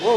ಓ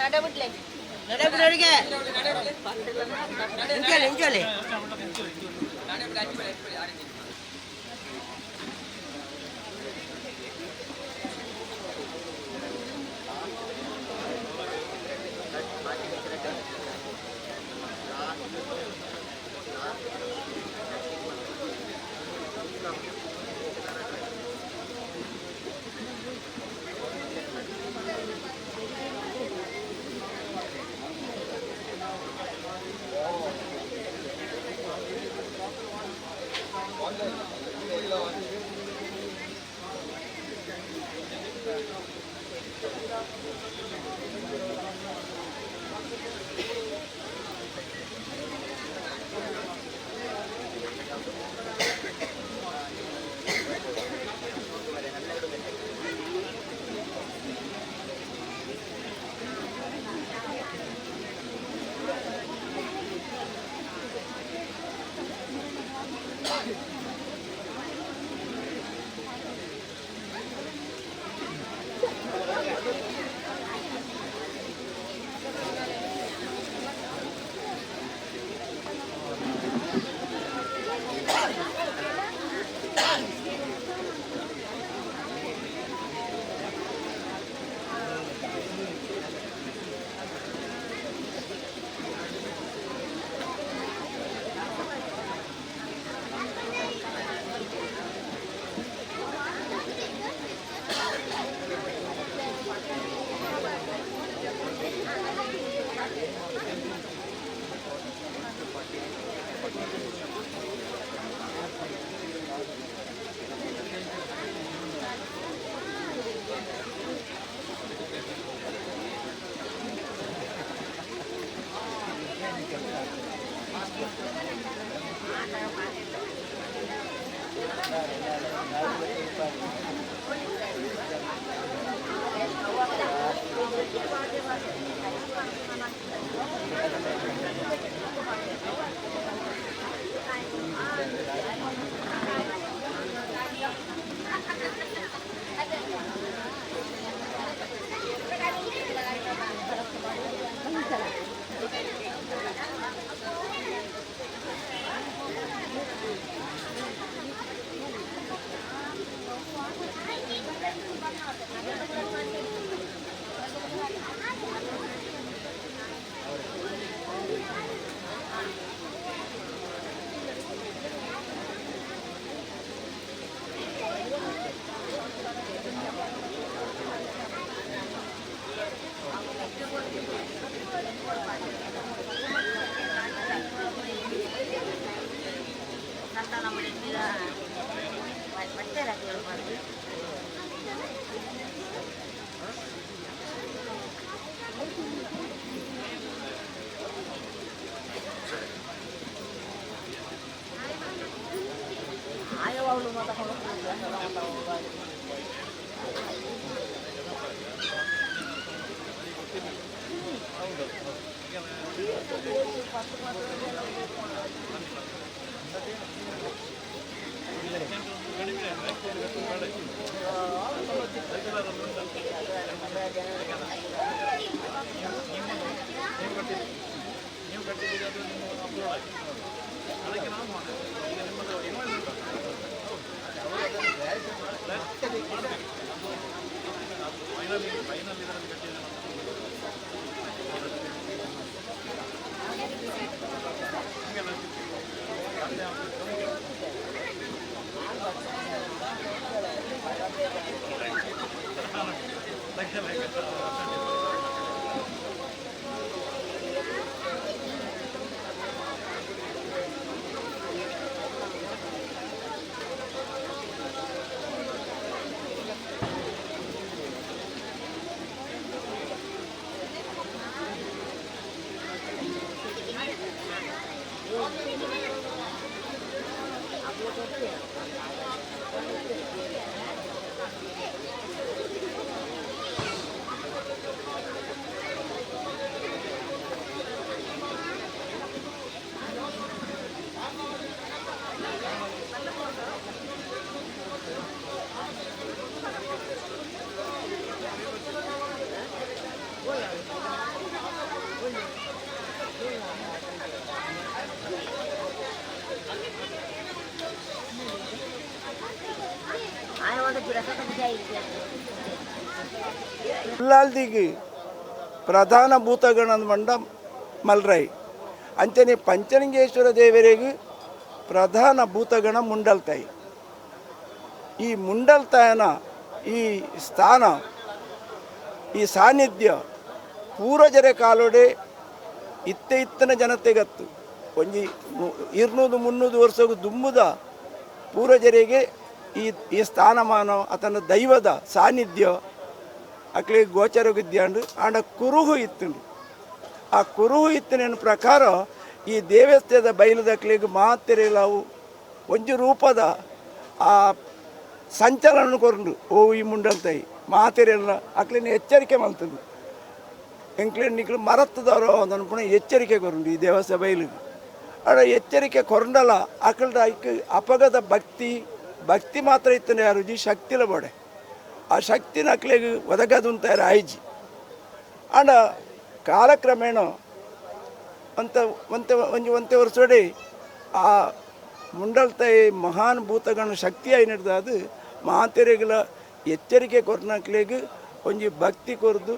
ನಡೆ ಬಿಡ್ಲೆ. ನಡೆ ಬಿಡೋರಿಗೆ ಇಂಚೋಲಿ ಇಂಚೋಲಿ. ಸಂತಾನ ಮಾಡಿದ್ದೀರಾ ಬಟ್ಟೆ ಹಾಕಿ. ನೀವು ಕಟ್ಟಿದ್ದೀರಿ, ಅದು ನಿಮ್ಮ ಅಪ್ಲೋಡ್ ಆಗಿದೆ. ಅದಕ್ಕೆ ನಾವು ಮಾಡಿದ್ದು. ಈಗ ನಿಮ್ಮದು ಇನ್ವಾಯ್ಸ್ ಉಂಟು. ಮಾಡಬೇಕು. ಅದು ಫೈನಲ್ ಫೈನಲ್ ಇದರಲ್ಲಿ ಕಟ್ಟಿದ್ರೆ ನಮ್ಮ ನಿಮಗೆಲ್ಲ ಸಿಗ್ತದೆ. ಅಲ್ಲೇ ಅವ್ರು ನಮಗೆ ಉಳ್ಳಾಲ್ದಿಗೆ ಪ್ರಧಾನ ಭೂತಗಣದ ಮಂಡ ಮಲ್ರೈ ಅಂಚನೆ ಪಂಚಲಿಂಗೇಶ್ವರ ದೇವರಿಗೆ ಪ್ರಧಾನ ಭೂತಗಣ ಮುಂಡಲ್ತಾಯಿ. ಈ ಮುಂಡಲ್ತಾಯನ ಈ ಸ್ಥಾನ, ಈ ಸಾನ್ನಿಧ್ಯ ಪೂರ್ವಜರ ಕಾಲೋಡೆ ಇತ್ತೆ ಇತ್ತನ ಜನತೆಗತ್ತು ಒಂಜಿ 200-300 ವರ್ಷಗೂ ದುಂಬುದ ಪೂರ್ವಜರಿಗೆ ಈ ಈ ಸ್ಥಾನಮಾನ ಆತನ ದೈವದ ಸಾನ್ನಿಧ್ಯ ಅಕ್ಲಿಗೆ ಗೋಚರವಿದ್ಯಾಂಡು. ಆಂಡ ಕುರುಹು ಇತ್ತುಂಡು. ಆ ಕುರುಹು ಇತ್ತಿನ ಪ್ರಕಾರ ಈ ದೇವಸ್ಥಾನದ ಬೈಲದಕ್ಲಿಗೆ ಮಾತೆರೆಲಾವು ಒಂಜಿ ರೂಪದ ಆ ಸಂಚಲನ ಕೊರಂಡು. ಓ ಈ ಮುಂಡಲ್ತಾಯಿ ಮಾತೆರೆಲ್ಲ ಅಕ್ಲಿನ ಎಚ್ಚರಿಕೆ ಮಲ್ತಂಡು. ಎಂಕ್ಲೇನ್ ನಿಕ್ಲು ಮರತ್ತದವರೋ ಅನ್ಪುಣ ಎಚ್ಚರಿಕೆ ಕೊರಂಡು ಈ ದೇವಸ್ಥಾನ ಬೈಲಿಗೆ. ಆಡ ಎಚ್ಚರಿಕೆ ಕೊರಂಡಲ ಅಕಲ್ದ ಐಕ್ ಅಪಗದ ಭಕ್ತಿ ಭಕ್ತಿ ಮಾತ್ರ ಇತ್ತನೆ ಯಾರುಜಿ ಶಕ್ತಿಲ ಬೋಡೆ ಆ ಶಕ್ತಿನ ಅಕ್ಲೆಗ್ ಒದಗದುಂತಾರೆ ಆಯ್ಜಿ. ಆಂಡ ಕಾಲಕ್ರಮೇಣ ಅಂತ ಒಂತೆ ಒಂಜಿ ಒಂತೆ ವರ್ಷೋಡಿ ಆ ಮುಂಡಲ್ತಾಯಿ ಮಹಾನ್ ಭೂತಗಣ ಶಕ್ತಿ ಆಯ್ನಡ್ದು ಅದು ಮಾತೆರೆಗಳ ಎಚ್ಚರಿಕೆ ಕೊರ್ನಕ್ಲೆಗ್ ಒಂಜಿ ಭಕ್ತಿ ಕೊರ್ದು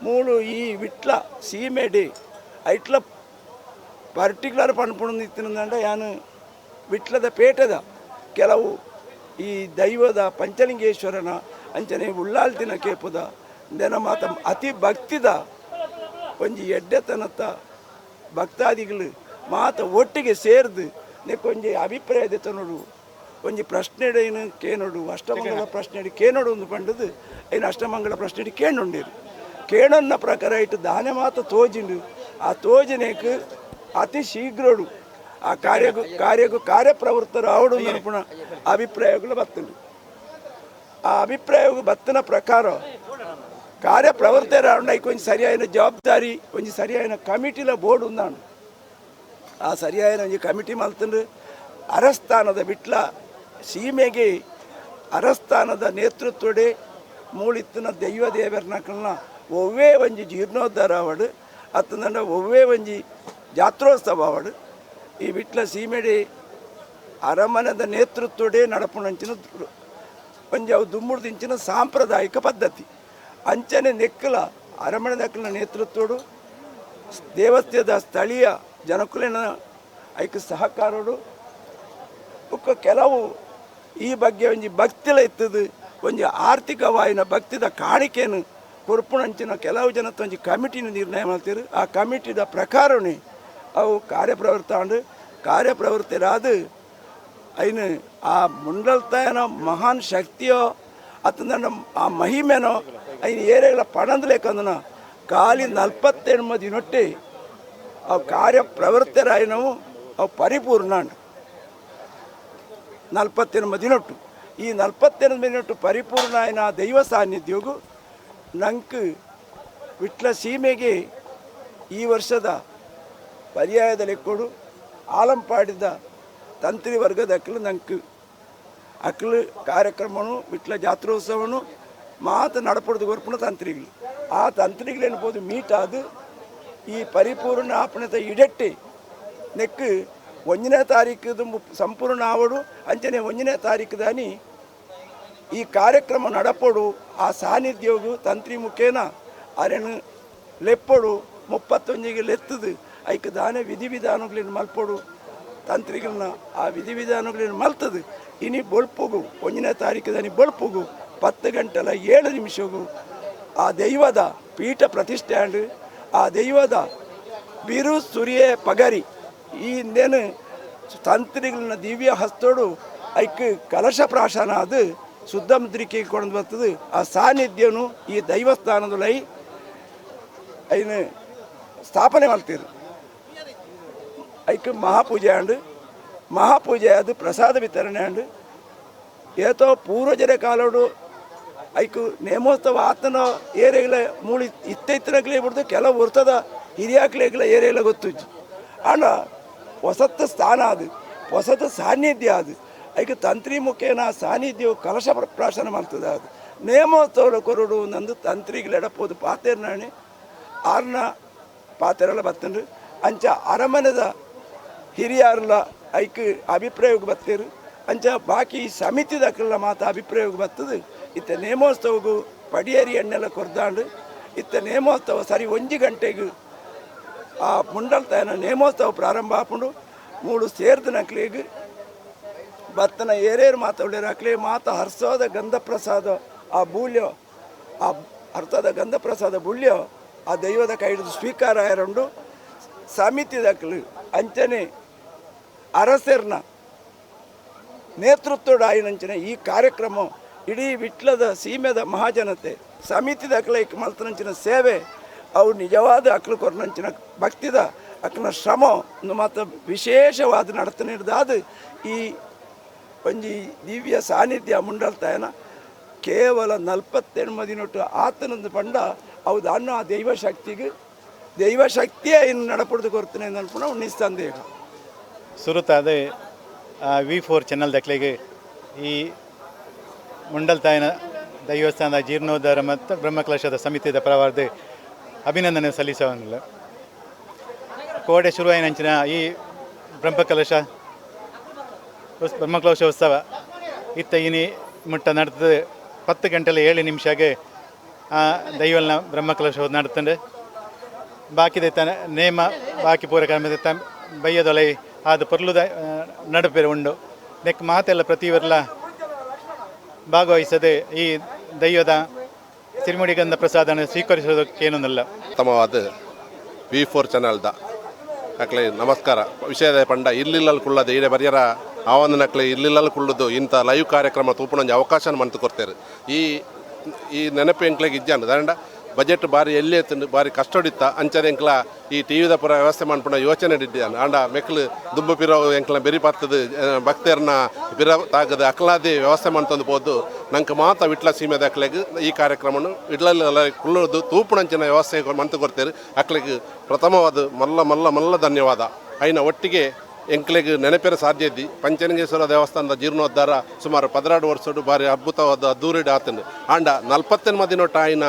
ಮೂಲು ಈ ವಿಟ್ಲ ಸೀಮೆಡೆ ಐಟ್ಲ ಪರ್ಟಿಕ್ಯುಲರ್ ಪನ್ಪುಣಂದು ಇತ್ತಿನಂಡ ಯಾನು ವಿಟ್ಲದ ಪೇಟದ ಕೆಲವು ಈ ದೈವದ ಪಂಚಲಿಂಗೇಶ್ವರನ ಅಂಚನೆ ಉಳ್ಳಾಲ್ತಿನ ಕೇಪುದ ದೆನ ಮಾತ ಅತಿ ಭಕ್ತಿದ ಒಂಜಿ ಎಡ್ಡೆತನತ್ತ ಭಕ್ತಾದಿಗಳು ಮಾತ ಒಟ್ಟಿಗೆ ಸೇರ್ದು ನೆಕ್ಕೊಂಜಿ ಅಭಿಪ್ರಾಯ ದೆತ್ತನೋಡು ಒಂಜಿ ಪ್ರಶ್ನೆಡೇನು ಕೇನೋಡು ಅಷ್ಟಮಂಗಳ ಪ್ರಶ್ನೆ ಕೇನೋಡು ಒಂದು ಪಂಡದು ಐನು ಅಷ್ಟಮಂಗಳ ಪ್ರಶ್ನೆ ಕೇಣುಂಡೇರು. ಕೇಣನ್ನ ಪ್ರಕಾರ ಇಟ್ಟು ದಾನೆ ಮಾತ ತೋಜಿಂಡು. ಆ ತೋಜನೆಕ್ ಅತಿ ಶೀಘ್ರೋಡು ಆ ಕಾರ್ಯಗೂ ಕಾರ್ಯಗೂ ಕಾರ್ಯಪ್ರವೃತ್ತರು ಆವಡು ಅನ್ಪುಣ ಅಭಿಪ್ರಾಯಗಳು ಬತ್ತುಂಡು. ಆ ಅಭಿಪ್ರಾಯವು ಬತ್ತಿನ ಪ್ರಕಾರ ಕಾರ್ಯಪ್ರವೃತ್ತರಾಂಡ కొంచెం ಸರಿಯಾದ ಜವಾಬ್ದಾರಿ ಒಂಜಿ ಸರಿಯಾದ ಕಮಿಟಿಲ ಬೋರ್ಡ್ ಉಂದಾಂಡು. ಆ ಸರಿಯಾದ ಒಂಜಿ ಕಮಿಟಿ ಮಲ್ತಂಡು ಅರಸ್ಥಾನದ ವಿಟ್ಲ ಸೀಮೆಗೆ ಅರಸ್ಥಾನದ ನೇತೃತ್ವಡೆ ಮೂಳಿತ್ತಿನ ದೈವ ದೇವರನಕಲ್ನ ಒವ್ವೇ ಒಂಜಿ ಜೀರ್ಣೋದ್ಧಾರ ಆವಡು ಅತ್ತಂಡ ಒವ್ವೇ ಒಂಜಿ ಜಾತ್ರೋತ್ಸವ ಆವಡು ಈ ವಿಟ್ಲ ಸೀಮೆಡೆ ಅರಮನದ ನೇತೃತ್ವಡೆ ನಡಪುಣಂಚಿನ ಒಂಜಿ ಅವು ದುಮ್ಮುಡ್ದಿಂಚಿನ ಸಾಂಪ್ರದಾಯಿಕ ಪದ್ಧತಿ. ಅಂಚನೆ ನೆಕ್ಕಲ ಅರಮನೆ ದಕ್ಕಲ ನೇತೃತ್ವಡು ದೇವಸ್ಥಾನದ ಸ್ಥಳೀಯ ಜನಕುಲಿನ ಐಕ್ ಸಹಕಾರಡು ಬೊಕ್ಕ ಕೆಲವು ಈ ಬಗ್ಗೆ ಒಂಜಿ ಭಕ್ತಿಲ ಇತ್ತದು ಒಂಜಿ ಆರ್ಥಿಕವಾಯಿನ ಭಕ್ತಿದ ಕಾಣಿಕೆಯನ್ನು ಕೊರ್ಪುಣಂಚಿನ ಕೆಲವು ಜನತ ಒಂಜಿ ಕಮಿಟಿನ ನಿರ್ಣಯ ಮಾಡ್ತೀರು. ಆ ಕಮಿಟಿದ ಪ್ರಕಾರನೇ ಅವು ಕಾರ್ಯಪ್ರವೃತ್ತ ಆಂಡ್. ಕಾರ್ಯಪ್ರವೃತ್ತರಾದ ಐನು ಆ ಮುಂಡಲ್ತಾಯನ ಮಹಾನ್ ಶಕ್ತಿಯೋ ಅತ್ತಂದ ಆ ಮಹಿಮೆನೋ ಐನು ಏರೆಗಳ ಪಣಂದಲೇಕಂದನ ಖಾಲಿ 48 ದಿನೊಟ್ಟೆ ಅವು ಕಾರ್ಯಪ್ರವೃತ್ತರಾಯಿನವು ಅವು ಪರಿಪೂರ್ಣ 48 ದಿನೊಟ್ಟು. ಈ 48 ದಿನೊಟ್ಟು ಪರಿಪೂರ್ಣ ಆಯ್ನ ದೈವ ಸಾನ್ನಿಧ್ಯವು ನಂಕ್ ವಿಟ್ಲ ಸೀಮೆಗೆ ಈ ವರ್ಷದ ಪರ್ಯಾಯದ ಲೆಕ್ಕೊಡು ಆಲಂಪಾಡಿದ ತಂತ್ರಿ ವರ್ಗದ ಅಕ್ಲು ನಂಕ್ ಅಕ್ಲು ಕಾರ್ಯಕ್ರಮನು ವಿಟ್ಲ ಜಾತ್ರೋತ್ಸವನು ಮಾತು ನಡಪಡ್ದು ಕೊರ್ಪುಣ ತಂತ್ರಿಗಳು. ಆ ತಂತ್ರಿಗಳು ಎನ್ಬೋದು ಮೀಟ್ ಆದು ಈ ಪರಿಪೂರ್ಣ ಆಪಣದ ಇಡೆಟ್ಟಿ ನೆಕ್ 1ನೇ ತಾರೀಕು ಸಂಪೂರ್ಣ ಆವಡು ಅಂಚನೆ 1ನೇ ತಾರೀಕು ದಾನಿ ಈ ಕಾರ್ಯಕ್ರಮ ನಡಪೊಡು. ಆ ಸಾನ್ನಿಧ್ಯವು ತಂತ್ರಿ ಮುಖೇನ ಅರೆನು ಲೆಪ್ಪೊಡು 31ಗೆ ಲೆತ್ತದು ಐಕ್ ದಾನೆ ವಿಧಿವಿಧಾನಗಳನ್ನ ಮಲ್ಪೊಡು ತಂತ್ರಿಗಳನ್ನ ಆ ವಿಧಿವಿಧಾನಗಳನ್ನ ಮಲ್ತದು ಇನಿ ಬೊಳ್ಪುಗು 1ನೇ ತಾರೀಕು ದಾನಿ ಬೊಳ್ಪುಗು 10:07 ಆ ದೈವದ ಪೀಠ ಪ್ರತಿಷ್ಠೆ ಆಂಡ್. ಆ ದೈವದ ಬಿರು ಸುರಿಯೇ ಪಗರಿ ಈ ಹಿಂದೇನು ತಂತ್ರಿಗಳನ್ನ ದಿವ್ಯ ಹಸ್ತೋಡು ಐಕ್ ಕಲಶ ಪ್ರಾಶನ ಅದು ಶುದ್ಧ ಮುದ್ರಿಕೆ ಕೊಂಡು ಬರ್ತದೆ. ಆ ಸಾನ್ನಿಧ್ಯನು ಈ ದೈವಸ್ಥಾನದಲ್ಲಿ ಐನು ಸ್ಥಾಪನೆ ಮಾಡ್ತೀರು. ಐಕ್ ಮಹಾಪೂಜೆ ಆಂಡ್. ಮಹಾಪೂಜೆ ಅದು ಪ್ರಸಾದ ವಿತರಣೆ ಆಂಡ್. ಏತೋ ಪೂರ್ವಜರ ಕಾಲೋಡು ಐಕ್ ನೇಮೋತ್ಸವ ಆತನ ಏರಿಗಳ ಮೂಳಿ ಇತ್ತೈತನಗ್ಲೇ ಬಿಡ್ದು ಕೆಲವು ವರ್ತದ ಹಿರಿಯಾಕ್ಲೇಗ್ಲ ಏರಿಯಲ ಗೊತ್ತುಜ್ಜಿ. ಆಂಡ ಹೊಸತ್ತ ಸ್ಥಾನ ಅದು ಹೊಸತ ಸಾನ್ನಿಧ್ಯ ಅದು ಐಕ್ ತಂತ್ರಿ ಮುಖೇನ ಸಾನ್ನಿಧ್ಯವು ಕಲಶ ಪ್ರಾಶನ ಮಾಡ್ತದೆ. ಅದು ನೇಮೋತ್ಸವ ಕೊರಡು ನಂದು ತಂತ್ರಿಗಳು ಎಡಪೋದು ಪಾತೇರ್ನಾಣೆ ಆರ್ನ ಪಾತೆರೆಲ್ಲ ಬತ್ತಂಡ್ರು. ಅಂಚ ಅರಮನೆದ ಹಿರಿಯಾರ್ಲ ಐಕ್ ಅಭಿಪ್ರಾಯಕ್ಕೆ ಬತ್ತೇರು. ಅಂಚ ಬಾಕಿ ಸಮಿತಿದಕ್ಲೆನ ಮಾತ ಅಭಿಪ್ರಾಯಕ್ಕೆ ಬತ್ತದು. ಇತ್ತೆ ನೇಮೋತ್ಸವಗು ಪಡಿಯರಿ ಎಣ್ಣೆಲ್ಲ ಕೊರ್ದಾಂಡು. ಇತ್ತೆ ನೇಮೋತ್ಸವ ಸರಿ 1 ಗಂಟೆಗೆ ಆ ಮುಂಡಲ್ತಾಯನ ನೇಮೋತ್ಸವ ಪ್ರಾರಂಭ ಆಪುಂಡು. ಮೂಳು ಸೇರ್ದನಕ್ಲೆಗ್ ಬತ್ತನ ಏರೇರು ಮಾತಾಡೇರು ಅಕ್ಲೆ ಮಾತ ಹರ್ಸೋದ ಗಂಧ ಪ್ರಸಾದ ಆ ಬೂಲ್ಯೋ ಆ ಅರ್ಥದ ಗಂಧ ಪ್ರಸಾದ ಬುಳ್ಯೋ ಆ ದೈವದ ಕೈ ಹಿಡಿದು ಸ್ವೀಕಾರ ಆಯರುಂಡು. ಸಮಿತಿದಕ್ಲು ಅಂಚನೆ ಅರಸರ್ನ ನೇತೃತ್ವದ ಆಯಿನಂಚಿನ ಈ ಕಾರ್ಯಕ್ರಮ ಇಡೀ ವಿಟ್ಲದ ಸೀಮೆದ ಮಹಾಜನತೆ ಸಮಿತಿದ ಅಕ್ಲ ಮಲ್ತನಂಚಿನ ಸೇವೆ ಅವು ನಿಜವಾದ ಅಕ್ಲು ಕೊರ್ನಂಚಿನ ಭಕ್ತಿದ ಅಕ್ಲನ ಶ್ರಮ ಮಾತ ವಿಶೇಷವಾದ ನಡತ ಹಿಡ್ದಾದ ಈ ಒಂಜಿ ದಿವ್ಯ ಸಾನ್ನಿಧ್ಯ ಮುಂಡಲ್ತಾಯನ ಕೇವಲ 48 ದಿನೊಟ್ಟು ಆತನಂದು ಪಂಡ ಅವು ದಾನ್ನ ಆ ದೈವಶಕ್ತಿಗೆ ದೈವಶಕ್ತಿಯೇ ಇನ್ನು ನಡಪಡ್ದು ಕೊರ್ತನೆ ಅನ್ಪುಣ ನಿಸ್ಸಂದೇಹ. ಸುರುತಾದ V4 channel ದಕ್ಲೆಗೆ ಈ ಮುಂಡಲ್ತಾಯನ ದೈವಸ್ಥಾನದ ಜೀರ್ಣೋದ್ಧಾರ ಮತ್ತು ಬ್ರಹ್ಮಕಲಶದ ಸಮಿತಿದ ಪರವಾದ ಅಭಿನಂದನೆ ಸಲ್ಲಿಸವಂಗಿಲ್ಲ. ಕೋಡೆ ಶುರುವಾಯಿನಂಚಿನ ಈ ಬ್ರಹ್ಮಕಲಶ ಉತ್ಸವ ಇತ್ತ ಇನಿ ಮುಟ್ಟ ನಡೆದು 10 ಗಂಟೆಲೆ 7 ನಿಮಿಷಗೆ ಆ ದೈವಲ್ನ ಬ್ರಹ್ಮಕಲಶ ನಡ್ತಂಡು. ಬಾಕಿದ ನೇಮ ಬಾಕಿ ಪೂರ ಕರ್ಮ ಬಯ್ಯದೊಲೆ ಆದ ಪೊರ್ಲುದ ನಡುಪೆರೆ ಉಂಡು. ನೆಕ್ ಮಾತೆಲ್ಲ ಪ್ರತಿವರ್ಲ ಭಾಗವಹಿಸದೆ ಈ ದೈವದ ಸಿರಿಮುಡಿಗಂಧ ಪ್ರಸಾದನ ಸ್ವೀಕರಿಸೋದಕ್ಕೇನೊಂದಿಲ್ಲ. ಉತ್ತಮವಾದ V4 ಚಾನಲ್ದ ಅಕ್ಲೆ ನಮಸ್ಕಾರ. ವಿಷಯದ ಪಂಡ ಇಲ್ಲಿಲ್ಲಲ್ಲಿ ಕುಳ್ಳದು ಈಡೆ ಬರ್ಯರ ಆವಂದನಕ್ಲೆ ಇಲ್ಲಿಲ್ಲಲ್ಲಿ ಕುಳ್ಳದು ಇಂಥ ಲೈವ್ ಕಾರ್ಯಕ್ರಮ ತೂಪುನೊಂಜಿ ಅವಕಾಶ ಮಂತ್ ಕೊಡ್ತೇವೆ. ಈ ಈ ನೆನಪು ಎಂಕ್ಲೆಗ್ ಇಜ್ಜಾಂಡ್. ದಾಂಡ ಬಜೆಟ್ ಬಾರಿ ಎಲ್ಲಿ ಎತ್ತುಂಡು, ಬಾರಿ ಕಷ್ಟಡಿತ್ತ. ಅಂಚನೆ ಎಂಕ್ಲ ಈ ಟಿ ವಿದ ಪುರ ವ್ಯವಸ್ಥೆ ಮನ್ಪುನ ಯೋಚನೆ ಇದ್ದಿದ್ದಾನೆ. ಆಂಡ ಮೆಕ್ಲು ದುಂಬು ಪಿರೋ ಎಂಕ್ಲ ಬೆರಿ ಪತ್ತದು ಭಕ್ತರ್ನ ಪಿರ ತಾಗದ ಅಕ್ಲಾದಿ ವ್ಯವಸ್ಥೆ ಮಂತೊಂದು ಪೋದು ನಂಗೆ ಮಾತ ವಿಟ್ಲ ಸೀಮೆದ ಅಕ್ಲೆಗ್ ಈ ಕಾರ್ಯಕ್ರಮನು ಇಡ್ಲಲ್ಲಿ ಕುಳ್ಳೋದು ತೂಪುಣಂಚಿನ ವ್ಯವಸ್ಥೆ ಮಂತು ಕೊಡ್ತೇವೆ. ಅಕ್ಲೆಗ್ ಪ್ರಥಮವಾದ ಮಲ್ಲ ಮಲ್ಲ ಮಲ್ಲ ಧನ್ಯವಾದ. ಐನ ಒಟ್ಟಿಗೆ ಎಂಕ್ಲೆಗ್ ನೆನಪೆರ ಸಾಧ್ಯ ಇದ್ದಿ. ಪಂಚಲಿಂಗೇಶ್ವರ ದೇವಸ್ಥಾನದ ಜೀರ್ಣೋದ್ಧಾರ ಸುಮಾರು 12 ವರ್ಷಡು ಭಾರಿ ಅದ್ಭುತವಾದ ಅದ್ದೂರಿಡ್ ಆತಂಡು. ಆಂಡ 48 ದಿನೊಟ್ಟ ಆಯಿನ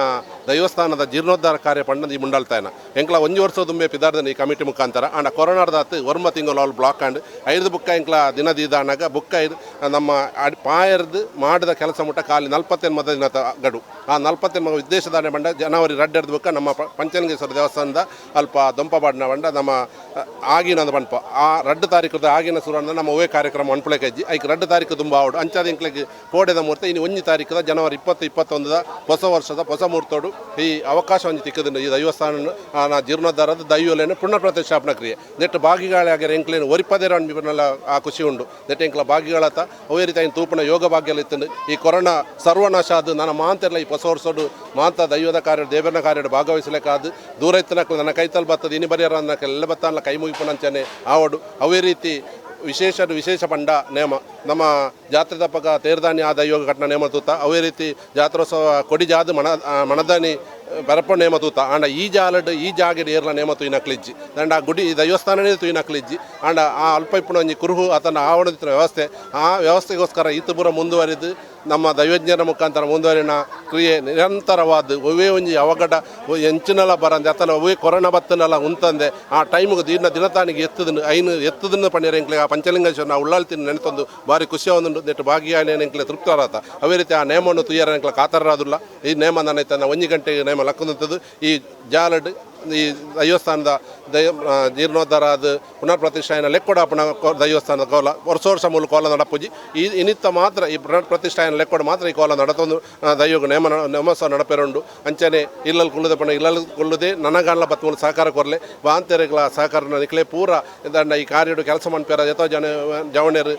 ದೈವಸ್ಥಾನದ ಜೀರ್ಣೋದ್ಧಾರ ಕಾರ್ಯ ಪಂಡದ ಈ ಮುಂಡಲ್ತಾಯನ ಎಂಕ್ಲ ಒಂಜಿ ವರ್ಷ ದುಂಬೆ ಪಿದಾರ್ದನ ಈ ಕಮಿಟಿ ಮುಖಾಂತರ. ಆಂಡ ಕೊರೋನಾಡ್ದಾತು 9 ತಿಂಗಳು ಅವ್ಲು ಬ್ಲಾಕ್ ಆಂಡ್ ಐದು ಬುಕ್ಕ ಎಂಕ್ಲ ದಿನ ದೀದಾನಾಗ ಬುಕ್ಕ ಐದು ನಮ್ಮ ಅಡ್ ಪಾಯರ್ದು ಮಾಡಿದ ಕೆಲಸ ಮುಟ್ಟ ಖಾಲಿ 48 ದಿನ ಗಡು. ಆ 48 ಉದ್ದೇಶದಾನೆ ಬಂಡ ಜನವರಿ ರಡ್ಡೆರ್ದು ಬುಕ್ಕ ನಮ್ಮ ಪಂಚಲಿಂಗೇಶ್ವರ ದೇವಸ್ಥಾನದ ಅಲ್ಪ ದೊಂಪಬಾಡ್ನ ಬಂಡ ನಮ್ಮ ಆಗಿನ ಒಂದು ಪನ್ಪ ಆ 2 ತಾರೀಕು ಆಗಿನ ಸುರಾನ ನಮ್ಮ ಒವೇ ಕಾರ್ಯಕ್ರಮ ಅನ್ಪುಳೆ ಕಜ್ಜಿ ಐಕ್ 2 ತಾರೀಕು ತುಂಬ ಆವಡು. ಅಂಚಾದ ಎಂಕ್ಲೆಗ್ ಕೋಡೆದ ಮುಹೂರ್ತ ಇನ್ನು 1 ತಾರೀಕುದ ಜನವರಿ 20 21ದ ಹೊಸ ವರ್ಷದ ಹೊಸ ಮುಹೂರ್ತೋಡು ಈ ಅವಕಾಶ ಒಂಜಿ ತಿಕ್ಕದುಂಡು. ಈ ದೈವಸ್ಥಾನ ಜೀರ್ಣೋದ್ಧಾರದ ದೈವಲೇನು ಪುನರ್ ಪ್ರತಿಷ್ಠಾಪನಾ ಕ್ರಿಯೆ ನೆಟ್ ಭಾಗಿಗಳಾಗ್ಯಾರ. ಎಂಕ್ಲೇನು ಒರಿಪದೇರ ಅನ್ಬಿಪನೆಲ್ಲ ಆ ಖುಷಿ ಉಂಡು. ನೆಟ್ ಎಂಕ್ಲ ಭಾಗಿಗಳತ್ತ ಅವೇ ರೀತಿ ಐನ್ ತೂಪುನ ಯೋಗ ಭಾಗ್ಯ ಇತ್ತುಂಡು. ಈ ಕೊರೋನಾ ಸರ್ವನಾಶ ಅದು ನನ್ನ ಮಾಂತೆಲ್ಲ ಈ ಹೊಸ ವರ್ಷೋಡು ಮಾಂತ ದೈವದ ಕಾರ್ಯ ದೇವರನ ಕಾರ್ಯ ಭಾಗವಹಿಸಲಿಕ್ಕಾದು ದೂರ ಇತ್ತನಕ್ಲು ನನ್ನ ಕೈತಲ್ ಬತ್ತದ ಇನಿ ಬರಿಯರ ಅನ್ನಕ್ಕೆಲ್ಲ ಬತ್ತಾನ್ಲ ಕೈ ಮುಗಿಪುನಂಚನೆ ಆವಡು. ಅವೇ ರೀತಿ ವಿಶೇಷ ವಿಶೇಷ ಪಂಡ ನೇಮ ನಮ್ಮ ಜಾತ್ರೆ ತಪ್ಪಕ ತೇರ್ದಾನಿ ಆ ದೈವ ಕಟ್ನ ನೇಮ ತೂತ. ಅವೇ ರೀತಿ ಜಾತ್ರೋತ್ಸವ ಕೊಡಿ ಜಾದು ಮಣ ಮಣದಾನಿ ಬರಪ್ಪ ನೇಮ ತೂತ. ಆಂಡ ಈ ಜಾಲಡ್ ಈ ಜಾಗೆಡ್ ಏರ್ಲ ನೇಮ ತೂಯಿನಕ್ಲಿಜ್ಜಿ. ದಂಡ ಆ ಗುಡಿ ಈ ದೈವಸ್ಥಾನನೇ ತೂಯಿನಕ್ಲಿಜ್ಜಿ. ಆಂಡ ಆ ಅಲ್ಪ ಇಪ್ಪುನ ಒಂಜಿ ಕುರುಹು ಆತನ ಆವಣದಿತ್ತಿನ ವ್ಯವಸ್ಥೆ ಆ ವ್ಯವಸ್ಥೆಗೋಸ್ಕರ ಈತ ಪೂರ ಮುಂದುವರಿದು ನಮ್ಮ ದೈವಜ್ಞರ ಮುಖಾಂತರ ಮುಂದುವರಿನ ಕ್ರಿಯೆ ನಿರಂತರವಾದ ಒವ್ವೇ ಒಂಜಿ ಅವಘಡ ಎಂಚಿನಲ ಬರಂದೆ ಅತನ ಒವ್ವೇ ಕೊರೋನಾ ಬತ್ತನಲ ಉಂತಂದೆ ಆ ಟೈಮ್ಗೆ ದಿನ ದಿನತಾನಿಗೆ ಎತ್ತದನ್ನು ಐನು ಎತ್ತದನ್ನು ಪಣ್ಣೀರ ಎಂಕ್ಲೆ ಆ ಪಂಚಲಿಂಗೇಶ್ವರ ಉಳ್ಳಾಳ್ತಿನ ನೆನೆತೊಂದು ಭಾರಿ ಖುಷಿ ಒಂದು ನೆಟ್ಟು ಭಾಗಿಯಾಗಿ ಎಂಕ್ಲೆ ತೃಪ್ತರಾತ. ಅವೇ ರೀತಿ ಆ ನೇಮವನ್ನು ತುಯ್ಯರ ಎಂಕ್ಲೆ ಕಾತರರಾದುಲ್ಲ. ಈ ನೇಮ ನನ್ನ 1 ಗಂಟೆಗೆ ನೇಮ ಲಕ್ಕುಂತದ್ದು. ಈ ಜಾಲಡ್ ಈ ದೈವಸ್ಥಾನದ ದೈವ ಜೀರ್ಣೋದ್ಧಾರ ಅದು ಪುನರ್ ಪ್ರತಿಷ್ಠಾನ ಲೆಕ್ಕೊಡ ಅಪ್ಪಣ ದೈವಸ್ಥಾನದ ಕೋಲ ವರ್ಷ ವರ್ಷ ಮೂಲ ಕೋಲ ನಡಪುಜಿ. ಈ ಇನಿತ್ತ ಮಾತ್ರ ಈ ಪುನರ್ ಪ್ರತಿಷ್ಠಾನ ಲೆಕ್ಕೊಡ ಮಾತ್ರ ಈ ಕೋಲ ನಡತೊಂದು ದೈವಗ ನೇಮ ನೇಮೋತ್ಸವ ನಡಪೆರುಂಡು. ಅಂಚನೆ ಇಲ್ಲಲ್ಲಿ ಕುಲ್ಲುದೆ ಪಂಡ ಇಲ್ಲಲ್ಲಿ ಕುಲ್ಲುದೆ ನನಗಾನ್ಲ ಬತ್ಮೂಲು ಸಹಕಾರ ಕೊರ್ಲೆ ವಾಂತೆರೆಗಳ ಸಹಕಾರ ನಿಕ್ಲೆ ಪೂರ ದಂಡ ಈ ಕಾರ್ಯಡು ಕೆಲಸ ಮನ್ಪೇರ ಎತೋ ಜನ ಜವಣೆರು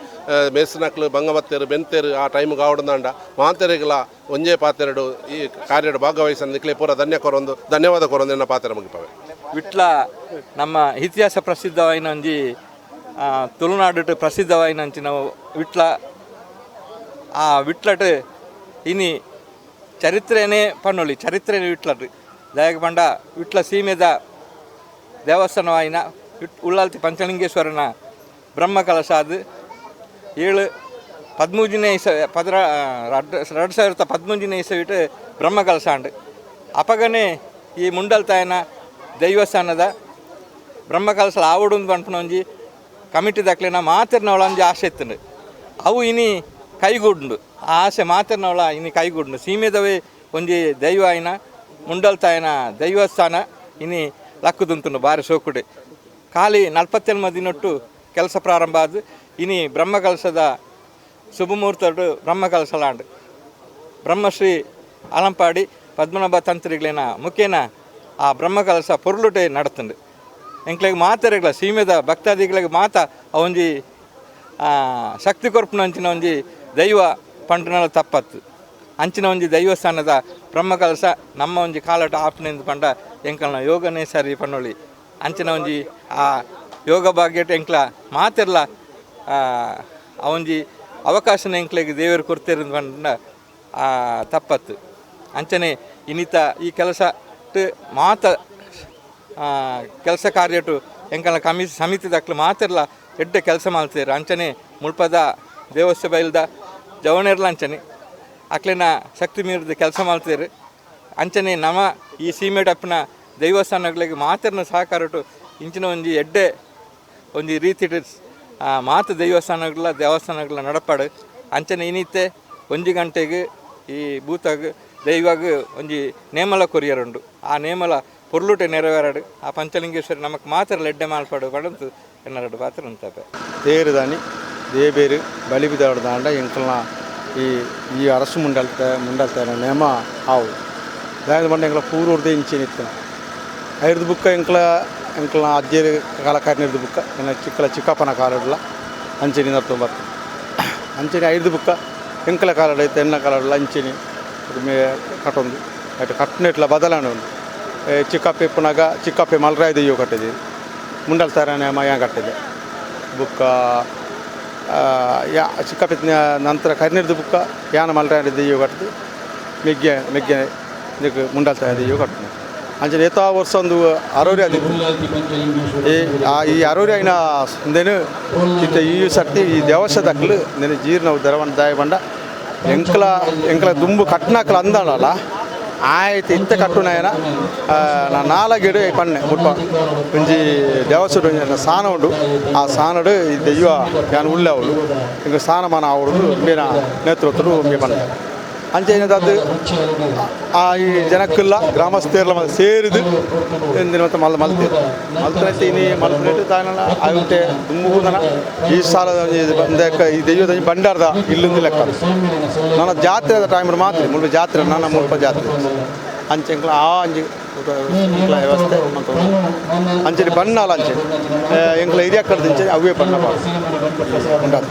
ಮೇಸ್ನಕ್ಲು ಬಂಗಬತ್ತೇರು ಬೆಂತೇರು ಆ ಟೈಮ್ಗೆ ಆವಡಂದಾಂಡ ಮಾಂತೆರೆಗಳ ಒಂಜೇ ಪಾತೆರಡು ಈ ಕಾರ್ಯಡು ಭಾಗವಹಿಸ ನಿಕ್ಲೆ ಪೂರ ಧನ್ಯ ಕೊರೊಂದು ಧನ್ಯವಾದ ಕೊರೊಂದು ಎನ್ನ ಪಾತೆರ ಮುಗಿಪವೆ. ವಿಟ್ಲ ನಮ್ಮ ಇತಿಹಾಸ ಪ್ರಸಿದ್ಧವಾಯಿನ ಒಂಜಿ ತುಳುನಾಡು ಪ್ರಸಿದ್ಧವಾಯಿನ ಅಂಚಿನ ವಿಟ್ಲ. ಆ ವಿಟ್ಲಟ್ ಇನಿ ಚರಿತ್ರೆನೇ ಪನ್ನೊಲಿ, ಚರಿತ್ರೆನೇ ವಿಟ್ಲಟ್. ದಾಯೆಗ್ ಪಂಡ ವಿಟ್ಲ ಸೀಮೆದ ದೇವಸ್ಥಾನವಾಯಿನ ಉಳ್ಳಾಲ್ತಿ ಪಂಚಲಿಂಗೇಶ್ವರನ ಬ್ರಹ್ಮ ಕಲಶ ಅದು ಏಳು ಪದ್ಮೂಜಿನೇ ಇಸ ಪದ್ರ 2013ನೇ ಇಸವಿಟ್ ಬ್ರಹ್ಮ ಕಲಶ ಆಂಡ್. ಅಪಗನೆ ಈ ಮುಂಡಲ್ತಾಯನ ದೈವಸ್ಥಾನದ ಬ್ರಹ್ಮಕಲಸಲ ಆವಡು ಪನ್ಪುನ ಒಂಜಿ ಕಮಿಟಿ ದಕ್ಲೆನ ಮಾತೆರ್ನವಳ ಒಂಜಿ ಆಸೆ ಇತ್ತುಂಡು. ಅವು ಇನಿ ಕೈಗೂಡುಂಡು. ಆ ಆಸೆ ಮಾತೆರ್ನವಳ ಇನಿ ಕೈಗೂಡುಂಡು. ಸೀಮೆದವೇ ಒಂಜಿ ದೈವ ಆಯಿನ ಮುಂಡಲ್ತಾಯನ ದೈವಸ್ಥಾನ ಇನಿ ಲಕ್ಕುದುಂತುಂಡು ಬಾರಿ ಸೋಕುಡೆ. ಖಾಲಿ 47 ದಿನೊಟ್ಟು ಕೆಲಸ ಪ್ರಾರಂಭ ಆದ್ ಇನಿ ಬ್ರಹ್ಮಕಲಶದ ಶುಭಮುಹೂರ್ತಡು ಬ್ರಹ್ಮಕಲಶಲಾಂಡ್. ಬ್ರಹ್ಮಶ್ರೀ ಅಲಂಪಾಡಿ ಪದ್ಮನಾಭ ತಂತ್ರಿಗಳೇನ ಮುಖೇನ ಆ ಬ್ರಹ್ಮಕಲಶ ಪೊರ್ಲುಟೆ ನಡತುಂಡು. ಎಂಕ್ಲೆಗ್ ಮಾತೆರೆಗ್ಲ ಸೀಮೆದ ಭಕ್ತಾದಿಗಳಿಗೆ ಮಾತ ಒಂಜಿ ಶಕ್ತಿ ಕೊರ್ಪುನ ಅಂಚಿನ ಒಂಜಿ ದೈವ ಪಂಡನಲ ತಪ್ಪತ್ತು. ಅಂಚಿನ ಒಂಜಿ ದೈವಸ್ಥಾನದ ಬ್ರಹ್ಮಕಲಶ ನಮ್ಮ ಒಂಜಿ ಕಾಲಟ ಆಪನೆಂದು ಪಂಡ ಎಂಕಲ್ನ ಯೋಗನೇ ಸರಿ ಪನ್ನೊಳಿ. ಅಂಚಿನ ಒಂಜಿ ಆ ಯೋಗ ಭಾಗ್ಯಟ್ ಎಂಕ್ಲ ಮಾತೆರ್ಲ ಆ ಒಂಜಿ ಅವಕಾಶನ ಎಂಕ್ಲೆಗ್ ದೇವರು ಕೊರ್ತೆರ್ ಪಂಡ ತಪ್ಪತ್ತು. ಅಂಚನೆ ಇನ್ನಿತ ಈ ಕೆಲಸ ಮಾತ ಕೆಲಸ ಕಾರ್ಯಟು ಎಂಕಲ್ನ ಸಮಿತಿ ದಕ್ಲು ಮಾತೆರ್ಲ ಎಡ್ಡೆ ಕೆಲಸ ಮಲ್ತೇರು. ಅಂಚನೆ ಮುಲ್ಪದ ದೇವಸ್ಥೆ ಬೈಲ್ದ ಜವನೆರ್ಲ ಅಂಚನೆ ಅಕ್ಲೆನ ಶಕ್ತಿ ಮೀರಿದ ಕೆಲಸ ಮಲ್ತೇರು. ಅಂಚನೆ ನಮ ಈ ಸೀಮೆಡಪ್ಪನ ದೈವಸ್ಥಾನಗಳಿಗೆ ಮಾತೆರ್ನ ಸಹಕಾರಟು ಇಂಚಿನ ಒಂಜಿ ಎಡ್ಡೆ ಒಂಜಿ ರೀತಿಡ್ ಮಾತ ದೇವಸ್ಥಾನಗಳ ದೇವಸ್ಥಾನಗಳ ನಡಪಾಡು. ಅಂಚನೆ ಇನಿತ್ತೆ 1 ಗಂಟೆಗೆ ಈ ಭೂತಗ್ ದೈವಗ್ ಒಂಜಿ ನೇಮಲ ಕೊರಿಯರುಂಡು. ಆ ನೇಮಲ ಪೊರ್ಲುಟೆ ನೆರವೇರಡು. ಆ ಪಂಚಲಿಂಗೇಶ್ವರಿ ನಮಕ್ ಮಾತ್ರ ಎಡ್ಡೆ ಮಾಲ್ಪಾಡು ಪಡಂತು ಎನ್ನರಡು ಪಾತ್ರ ಉಂತಪೆ. ತೇರುದಾನಿ ದೇಬೇರು ಬಲಿಬಿದಾಡು ದಾಂಡ ಎಂಕಲ್ನ ಈ ಈ ಅರಸು ಮುಂಡಲ್ತ ನೇಮ ಆವು ದಾಯದ ಬಂಡ ಎಂಕಲ ಪೂರ್ವರ್ದೇ ಇಂಚಿನ ಇತ್ತು ಐರ್ದು ಬುಕ್ಕ ಎಂಕಲ ಎಂಕಲ್ನ ಅಜ್ಜೇರು ಕಾಲಕಾರಿನಿರ್ದು ಬುಕ್ಕ ಎನ್ನ ಚಿಕ್ಕಲ ಚಿಕ್ಕಪ್ಪನ ಕಾಲಡ್ಲ ಅಂಚೆನಿ ನರ್ತೊ ಬರ್ತದೆ. ಅಂಚೆನಿ ಐರ್ದು ಬುಕ್ಕ ಎಂಕಲ ಕಾಲಡ್ ಐತೆ ಎನ್ನ ಕಾಲಡ್ಲ ಅಂಚೆನಿ ಮೇ ಕಟ್ಟೊಂದು ಅಟ್ ಕಟ್ಟನೆಟ್ಲ ಬದಲಾವಣೆ ಉಂಡು. ಚಿಕ್ಕಪ್ಪೆ ಇಪ್ಪುನಾಗ ಚಿಕ್ಕಪ್ಪೆ ಮಲ್ರಾಯ ದೆಯ್ಯೋ ಕಟ್ಟಿದೆ, ಮುಂಡಲ್ ತಾರನೆ ಮಯ ಕಟ್ಟಿದೆ ಬುಕ್ಕ ಯಾ ಚಿಕ್ಕಪ್ಪೆ ನಂತರ ಕರಿನಿರ್ದು ಬುಕ್ಕ ಯಾನ ಮಲ್ರಾಯ ದೆಯ್ಯೋ ಕಟ್ಟಿದೆ ಮೆಗ್ಗೆ ಮೆಗ್ಗೆ ಇದಕ್ಕೆ ಮುಂಡಲ್ ತಾರ ದೆಯ್ಯೋ ಕಟ್ಟಿದೆ. ಅಂಚನೆ ಏತಾ ವರ್ಷ ಒಂದು ಅರೋರಿ ಆದಿತ್ತು. ಈ ಅರೋರಿ అయిన నేను ಇತ್ತ ಈ ಸರ್ತಿ ಈ ದೇವಸ್ಥಾನದಕ್ಲು నేను ಜೀರ್ಣ ದರವಣ ದಾಯ ಬಂಡ ಎಂಕಲ ಎಂಕಲ ದುಂಬು ಕಟ್ನಾಕಲ ಅಂದಾಳಲ್ಲ ಆಯ್ತು ಇತ್ತ ಕಟ್ಟುನಾಯನ ನಾಲಗಿಡು ಪನ್ನೆ ಮುಟ್ಪ ಒಂಜಿ ದೇವಸ್ಥಾನ ಒಂಜಿ ಸಾನ ಉಂಡು. ಆ ಸಾನಡು ಈ ದೈವ ಯಾನ್ ಉಳ್ಳೆ ಅವಳು ಇಂಕ ಸ್ಥಾನಮಾನ ಅವಳು ಮೇನ ನೇತೃತ್ವಡು ಮೇ ಪನ್ನೆ. ಅಂಚೆ ಆ ಈ ಜನಕ್ಕೆಲ್ಲ ಗ್ರಾಮಸ್ಥೆರ್ಲ ಸೇರಿದು ಎಂದಿನ ಮತ್ತೆ ಮಲ್ ಮಲ್ತೇರು ಮಲ್ತನೈತೆ ಇನಿ ಮಲ್ತನೈತೆ ತಾನ ಆಯುಂಟೆ ದುಂಬುದನ ಈ ಸಾಲದ ಈ ದೈವದ ಬಂಡಾರದ ಇಲ್ಲೊಂದು ಲೆಕ್ಕ. ನನ್ನ ಜಾತ್ರೆದ ಟೈಮ್ ಮಾತ್ರ ಮುಲ್ಪ ಜಾತ್ರೆ ನನ್ನ ಮುಲ್ಪ ಜಾತ್ರೆ ಅಂಚೆಂಕ್ಲ ಆ ಅಂಜಿ ವ್ಯವಸ್ಥೆ ಅಂಚೆನೆ ಬಣ್ಣಾಲ ಅಂಚೆ ಎಂಕ್ಲ ಹಿರಿಯ ಕಡ್ದು ಅಂಚೆ ಅವೇ ಬಣ್ಣ ಉಂಡಾತ.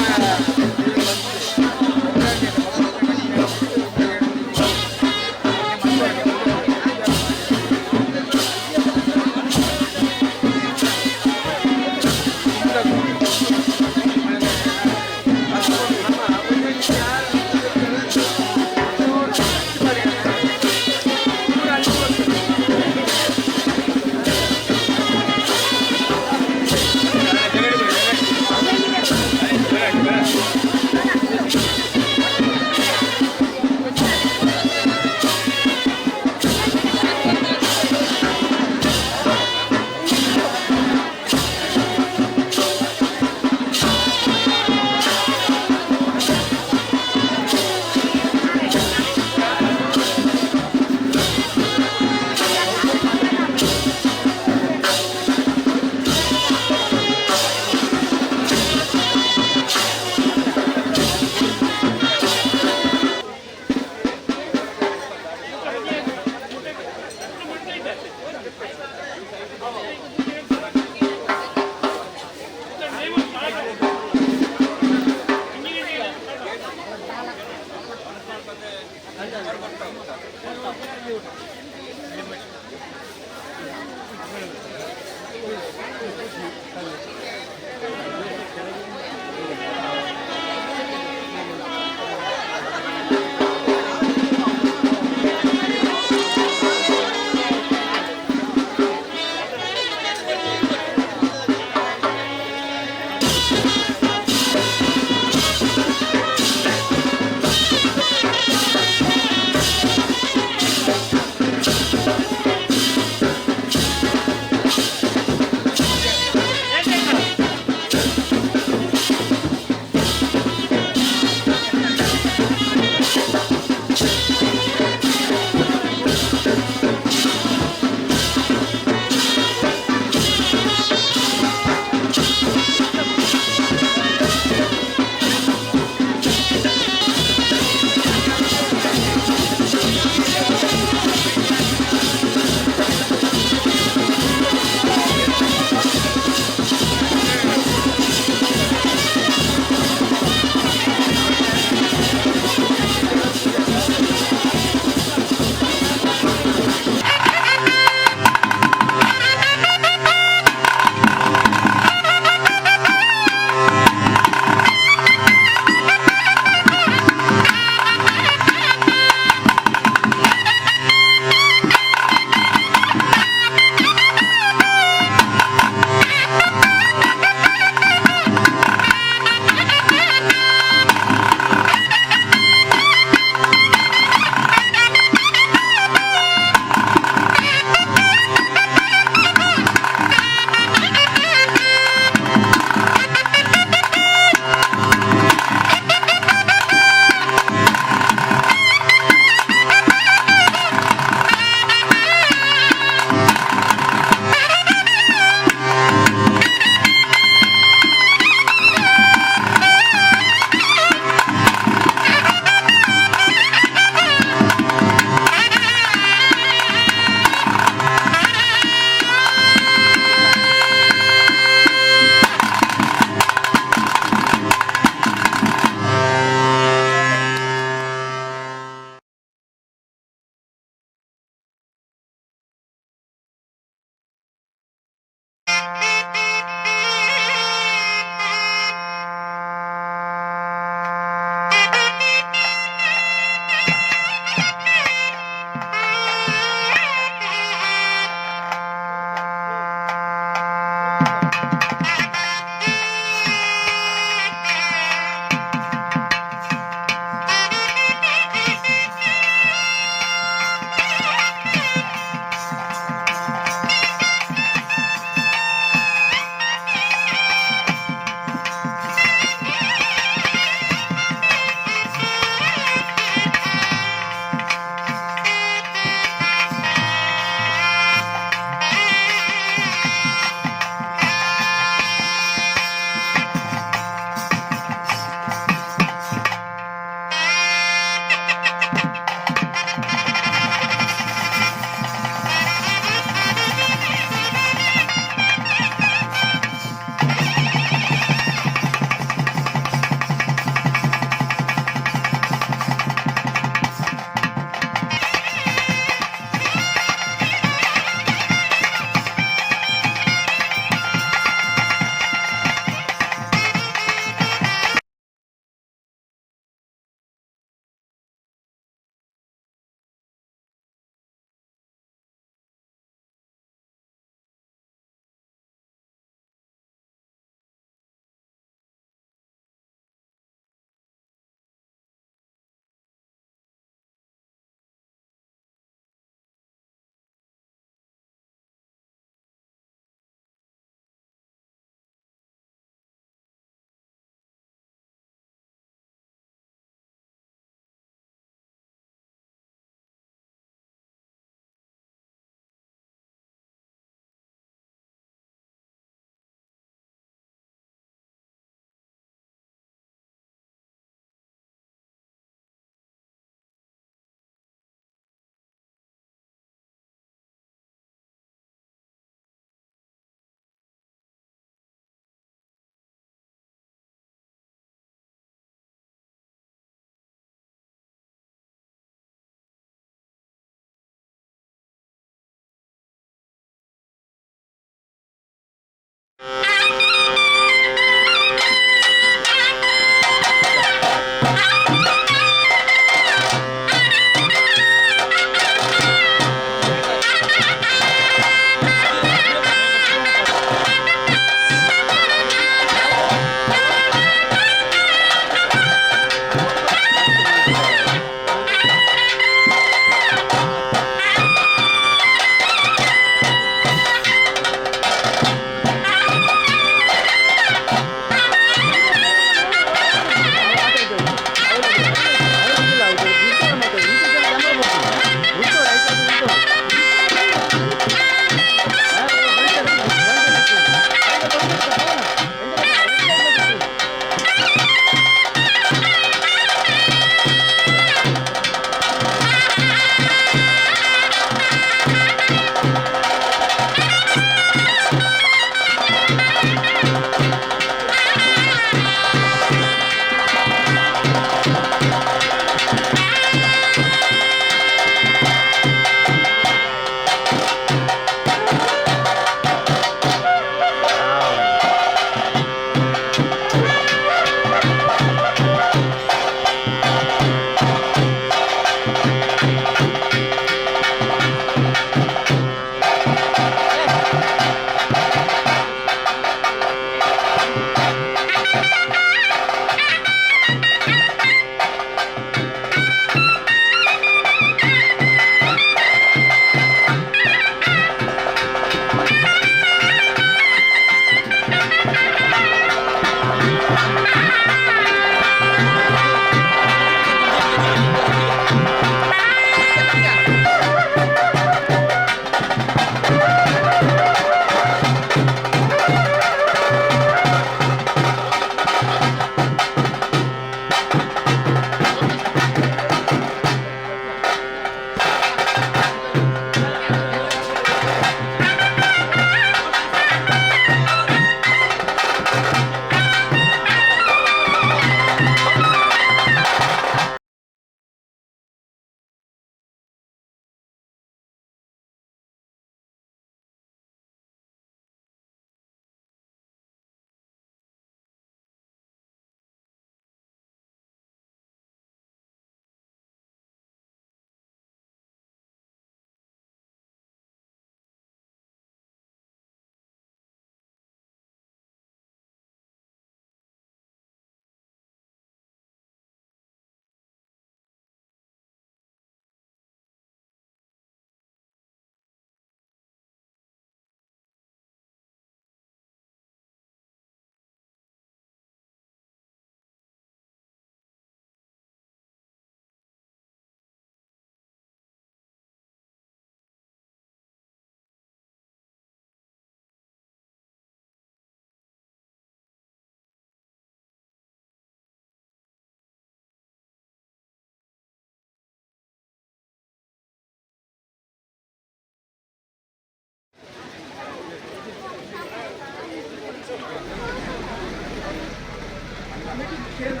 ಕಮಿಟಿ ಮುಖೇನ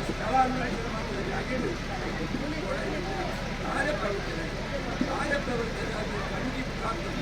ಸ್ಥಳ ಅನ್ವೇಷಣೆ ಜಾಗೆಡ್ ಕಾರ್ಯಪ್ರವೃತ್ತಿ ಕಾರ್ಯಪ್ರವೃತ್ತಿ ಕಮಿಟಿ ಮುಖಾಂತರ.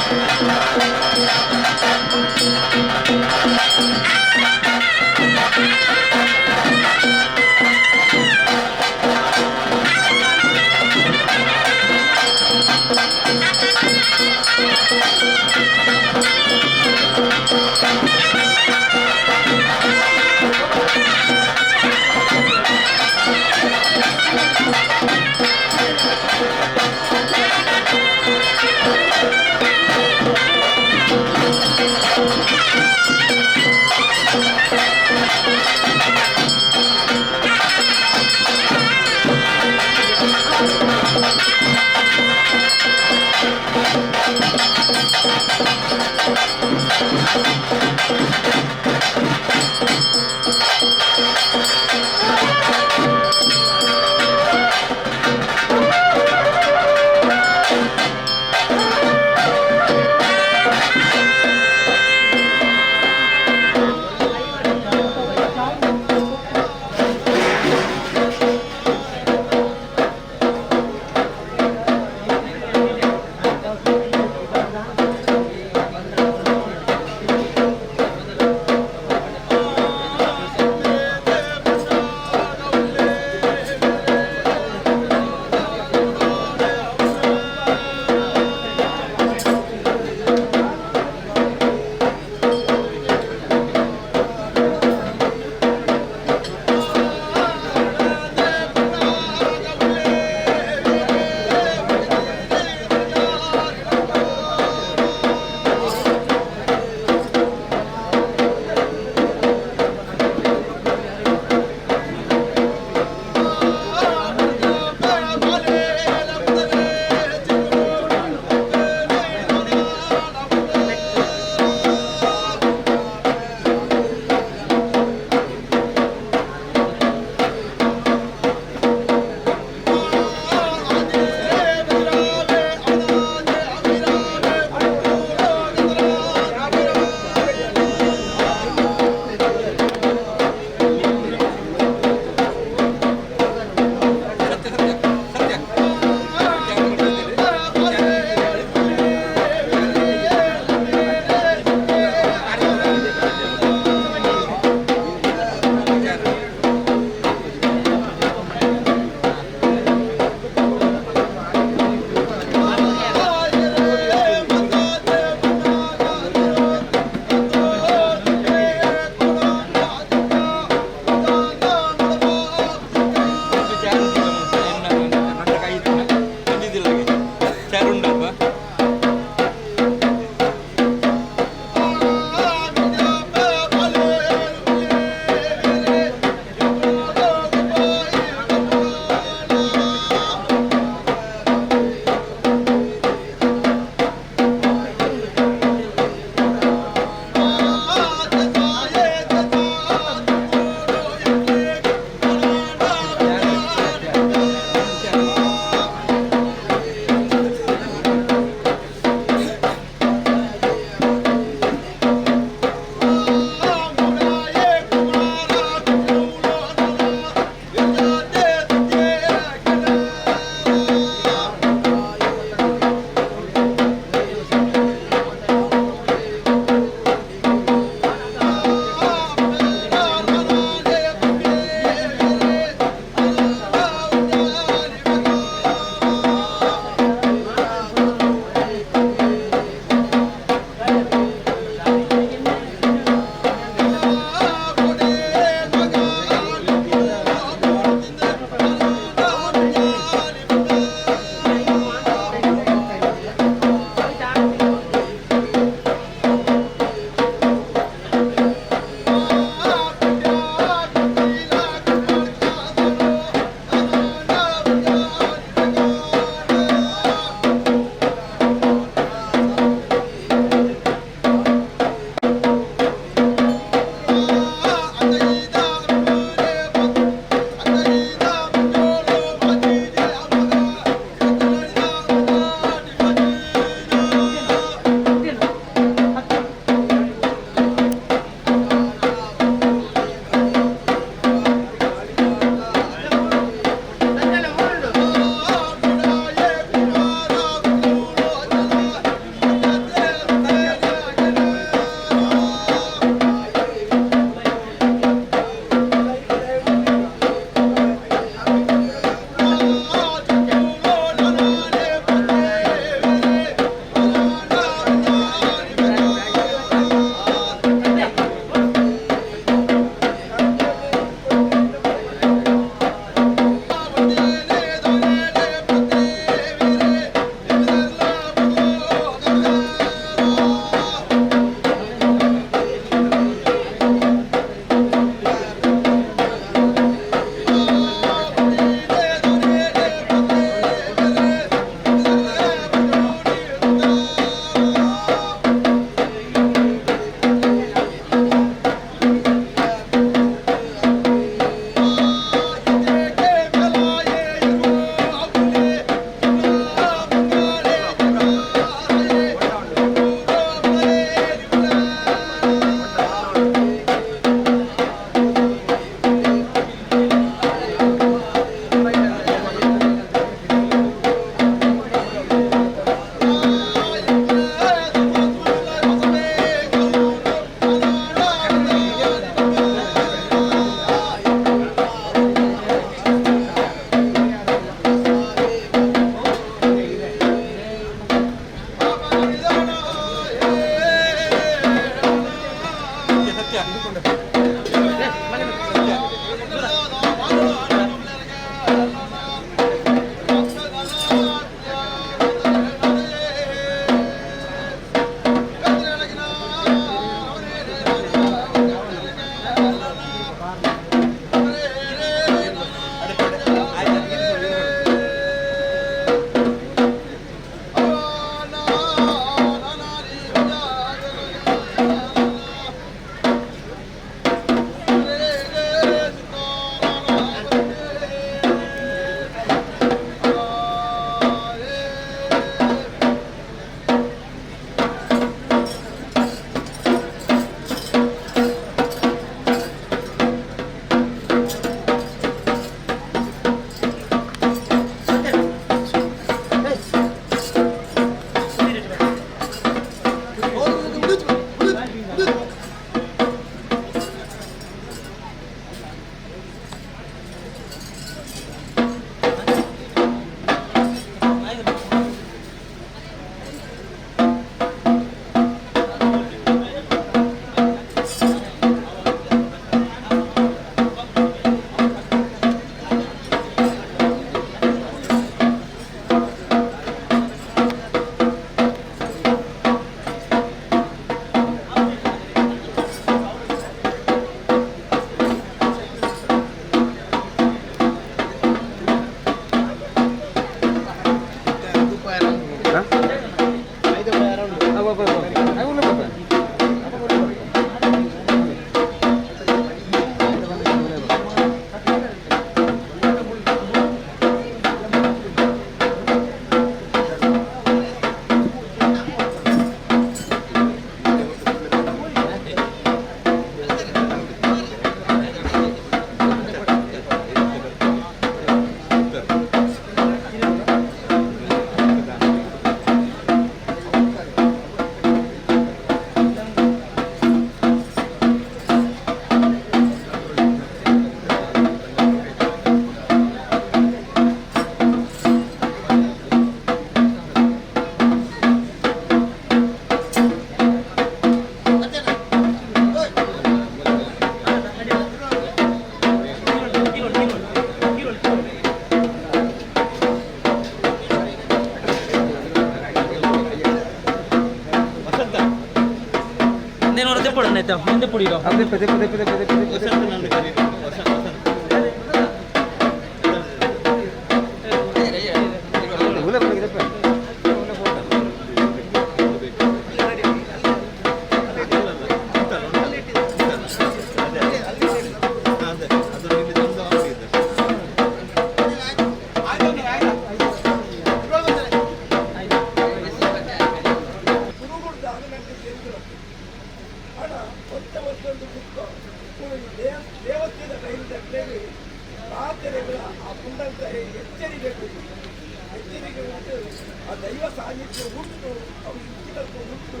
ದೈವ ಸಾನ್ನಿಧ್ಯ ಉಂಟು, ಅವು ಇಂಚಿನದ್ದು ಉಂಟು,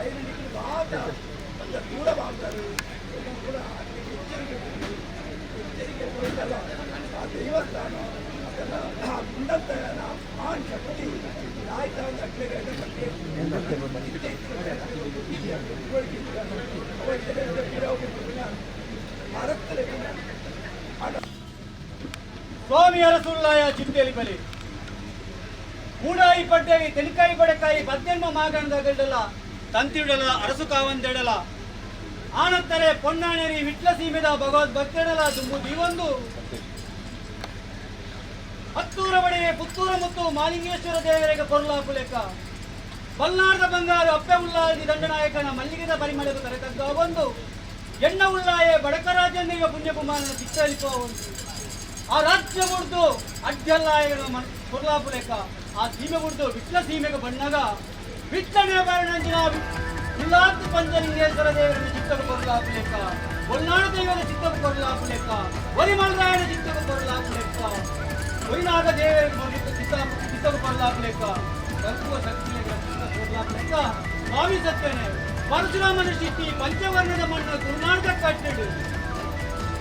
ಐರಣಿಗೆ ಮಾತ್ರ ಒಂದು ದೂರ ಮಾಡ್ತಾರೆ ಕೂಡ ಎಚ್ಚರಿಕೆ ಎಚ್ಚರಿಕೆ ಕೊಟ್ಟಲ್ಲ. ಆ ದೇವಸ್ಥಾನ ಅದನ್ನು ಆ ಕುಂಡಂತನ ಆನ್ ಶಕ್ತಿ ಆಯ್ತಾ ಒಂದು ಸ್ವಾಮಿ ಅರಸುಲ್ಲಾಯ ಚಿಂತೆಯಲ್ಲಿ ಬಲಿ ಮೂಡಾಯಿ ಪಡ್ಡಾಯಿ ತೆಲಿಕಾಯಿ ಬಡಕಾಯಿ ಪದ್ದೆನ್ಮ ಮಾಗಣದಗಲ್ಡಲ ತಂತಿಡಲ ಅರಸು ಕಾವಂದೆಡಲ ಆನಂತರೆ ಪೊನ್ನಾಣೇರಿ ವಿಟ್ಲ ಸೀಮೆದ ಭಗವದ್ ಭಕ್ತಡಲ ದುಂಬು ದೀವೊಂದು ಹತ್ತೂರ ಬಡೆಗೆ ಪುತ್ತೂರ ಮುತ್ತು ಮಾಲಿಂಗೇಶ್ವರ ದೇವರಿಗೆ ಕೊರ್ಲಾಪು ಲೆಕ್ಕ ಬಲ್ನಾರದ ಬಂಗಾರು ಅಪ್ಪೆ ಉಲ್ಲಾದಿ ದಂಡನಾಯಕನ ಮಲ್ಲಿಗೆದ ಪರಿಮಳకు ತರೆತಗ್ಗ ಒಂದು ಎಣ್ಣ ಉಲ್ಲಾಯೆ ಬಡಕರಾಜನಿಗೆ ಪುಣ್ಯಕುಮಾರನ ಚಿತ್ತಲಿಪುವ ಒಂದು ಆ ರಾಜ್ಯ ಮುಡ್ದು ಅಡ್ಡಲ್ಲಾಯನ ಕೊರ್ಲಾಪು ಲೆಕ್ಕ ಆ ಸೀಮೆ ಮುಡ್ದು ವಿಟ್ಲ ಸೀಮೆಗೆ ಬಣ್ಣಗ ವಿಟ್ಲನೆ ಬರಣಂಜಿನ ಉಲ್ಲಾಂತ ಪಂಚಲಿಂಗೇಶ್ವರ ದೇವರನ್ನ ಚಿತ್ತకు ಕೊರ್ಲಾಪು ಲೆಕ್ಕ ಒಲ್ನಾಡು ದೇವರ ಚಿತ್ತకు ಕೊರ್ಲಾಪು ಲೆಕ್ಕ ಒರಿಮಲರಾಯನ ಚಿತ್ತకు ಕೊರ್ಲಾಪು ಲೆಕ್ಕ ಒರಿನಾಗ ದೇವರಿಗೆ ಚಿತ್ತ ಚಿತ್ತకు ಕೊರ್ಲಾಪು ಲೆಕ್ಕ ಕಲ್ಪುವ ಶಕ್ತಿ ಕೊರ್ಲಾಪು ಲೆಕ್ಕ ಸ್ವಾಮಿ ಸತ್ಯನೇ ಪರಶುರಾಮನ ಸಿಟ್ಟಿ ಪಂಚವರ್ಣದ ಮಣ್ಣು ತುಳುನಾಡದ ಕಟ್ಟಡು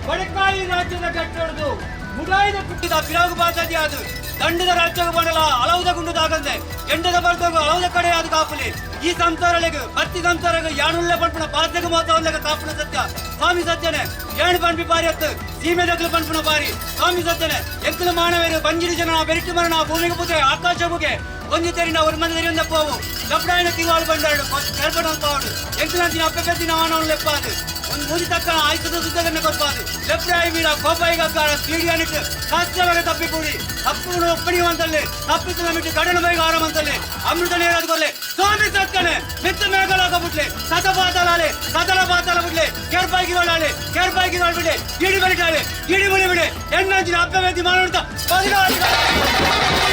ಬಡಕಾಯಿ ರಾಜ್ಯದ ಕಟ್ಟಡದು ಮುಡಾಯಿದ ಪುಟ್ಟಿದ ಪಿರಾಗು ಬಾತದಿ ಅದು ದಂಡದ ರಾಜ್ಯಗ ಬಂಡಲ ಅಲವುದ ಗುಂಡುದಾಗಂದೆ ಎಂಡದ ಬರ್ದೋಗು ಅಲವುದ ಕಡೆ ಅದು ಕಾಪುಲಿ. ಈ ಸಂಸಾರಲೆಗ್ ಬತ್ತಿ ಸಂಸಾರಗ ಯಾನುಳ್ಳೆ ಪನ್ಪುನ ಬಾಧ್ಯಗ ಮಾತವನ್ಲೆಗ ಕಾಪುನ ಸತ್ಯ ಸ್ವಾಮಿ ಸತ್ಯನೆ. ಏಣು ಪನ್ಪಿ ಬಾರಿ ಅತ್ತು ಸೀಮೆ ದಗ್ಲು ಪನ್ಪುನ ಬಾರಿ ಸ್ವಾಮಿ ಸತ್ಯನೆ. ಎಂಕುಲು ಮಾನವೇರು ಬಂಜಿರಿ ಜನ ಬೆರಿಟು ಮರಣ ಭೂಮಿಗೆ ಪುತ್ರೆ ಆಕಾಶ ಬುಗೆ ಒಂಜಿ ತೆರಿನ ಒಂದು ಮಂದಿ ತೆರಿಯೊಂದ ಪೋವು ಲಪ್ಡಾಯಿನ ತಿರುವಾಳು ಬಂದಾಡು ಕರ್ಪಣ ಪಾವಡು ಎಂಕುಲಂಚಿನ ಅಪ್ಪೆ ಪೆದ್ದಿನ ಆನವನು ಲೆಪ್ಪಾದು ಒಂದು ಮೂಜಿ ತಕ್ಕ ಆಯ್ತದ ಸುದ್ದಗನ್ನ ಕೊರ್ಪಾದು ಲೆಪ್ಡಾಯಿ ವೀರ ಕೋಪಾಯಿಗಾಕಾರ ಸೀಡಿಯಾನಿಟ್ಟು ಸಾಧ್ಯವಾಗ ತಪ್ಪಿಪೂಡಿ ತಪ್ಪುನು ಒಪ್ಪಣಿಯುವಂತಲ್ಲಿ ತಪ್ಪಿತ್ತು ನಮಿಟ್ಟು ಕಡನ ಬೈಗ ಆರಮಂತಲ್ಲಿ ಅಮೃತ ನೇರಾದ ಕೊರ್ಲೆ ಸ್ವಾಮಿ ಸತ್ಕನೆ. ಮಿತ್ತ ಮೇಘಲಾಗ ಬುಡ್ಲೆ ಸತ ಪಾತಾಲಾಲೆ ಸತಲ ಪಾತಾಲ ಬುಡ್ಲೆ ಕೇರ್ಪಾಗಿ ರೋಳಾಲೆ ಕೇರ್ಪಾಗಿ ರೋಳ್ ಬಿಡೆ ಗಿಡಿ ಬಲಿಟಾಲೆ ಗಿಡಿ ಬಲಿ ಬಿಡೆ ಎಣ್ಣಂಚಿನ ಅಪ್ಪೆ ವೆದ್ದಿ ಮಾಡೋಣ 16.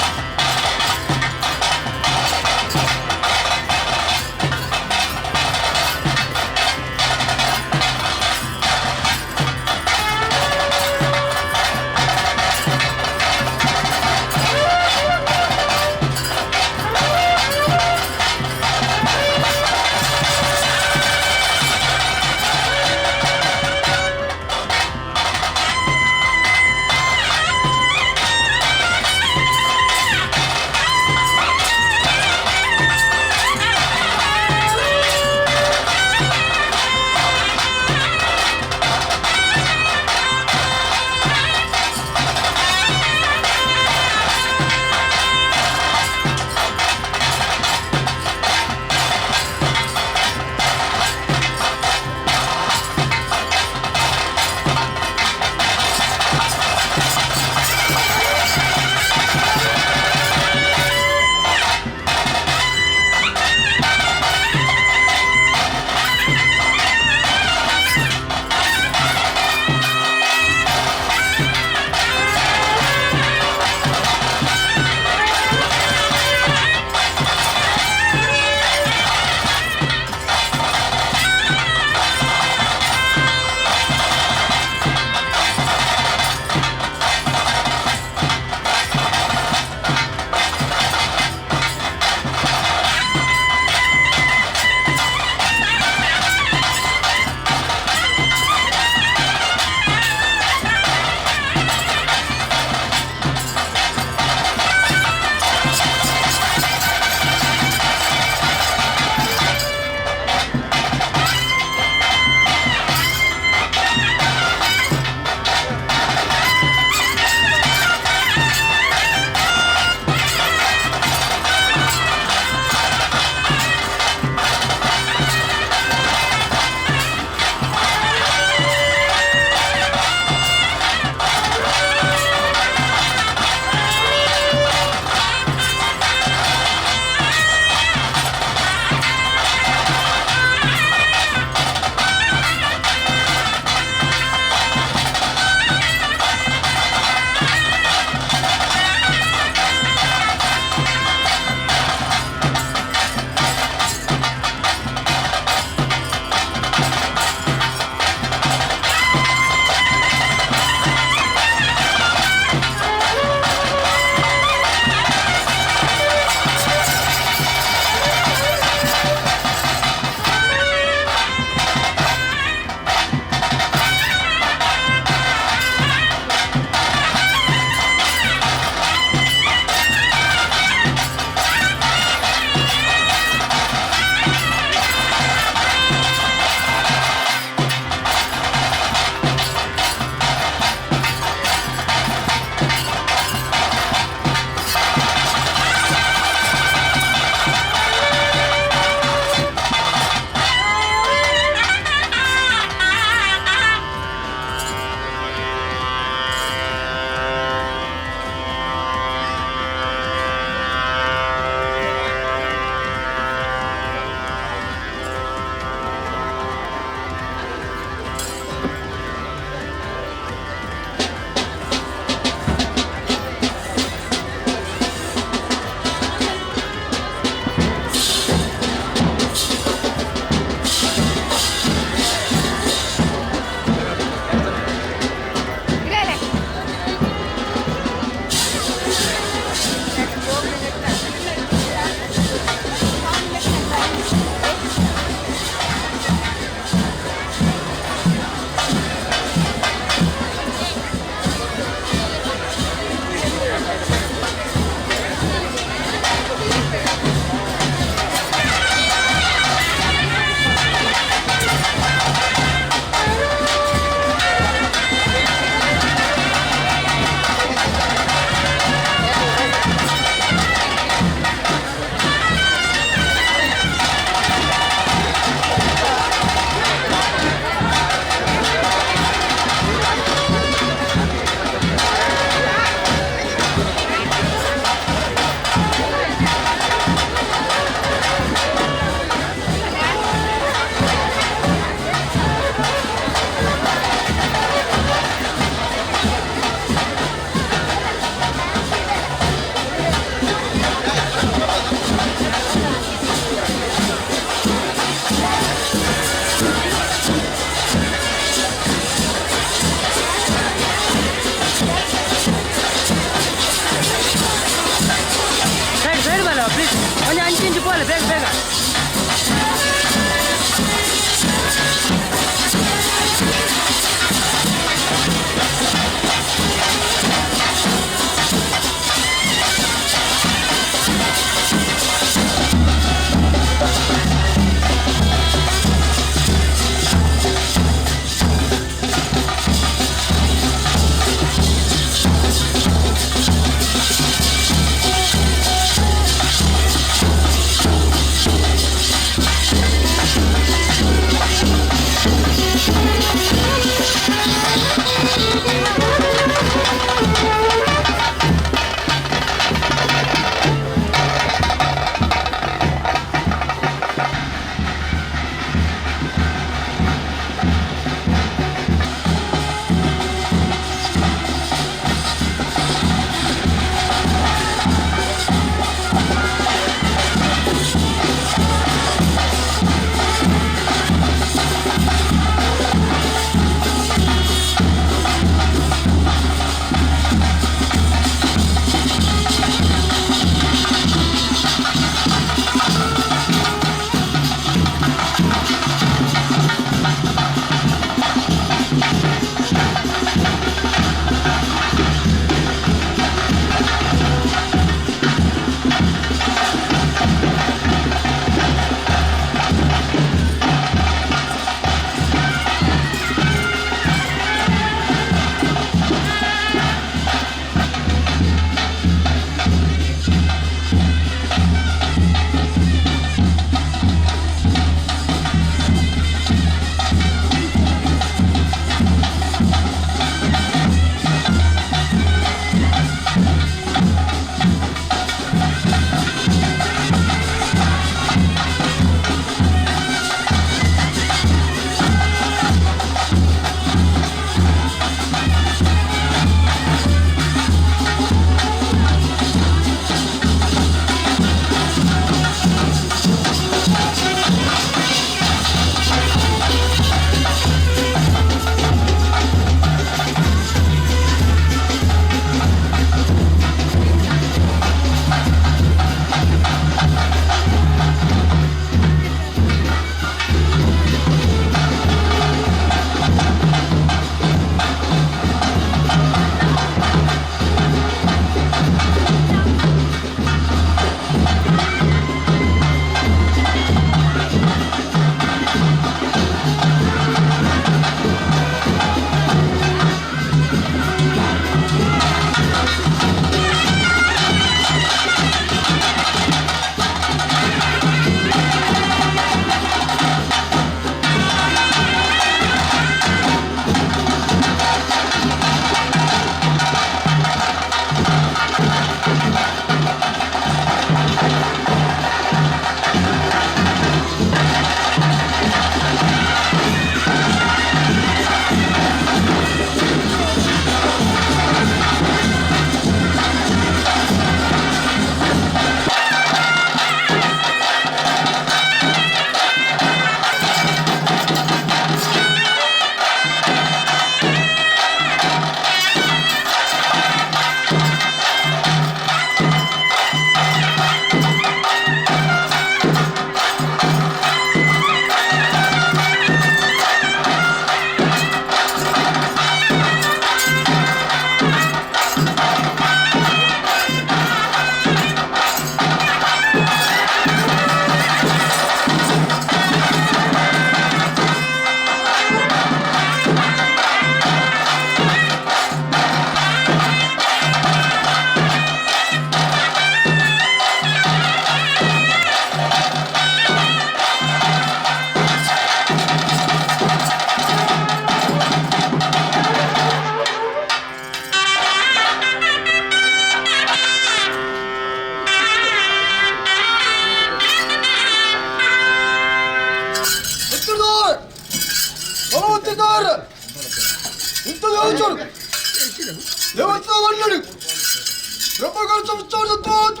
ತೋಚು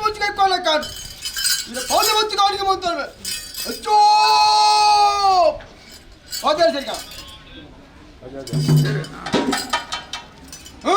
ಪೌದೆ ಬಚ್ಚು ಕಾಣಿಕೆ ಬಂತಾರೆ ಅಚ್ಚೋ ಪೌದೆ ಸರಿಕಾ ಹ್ಞೂ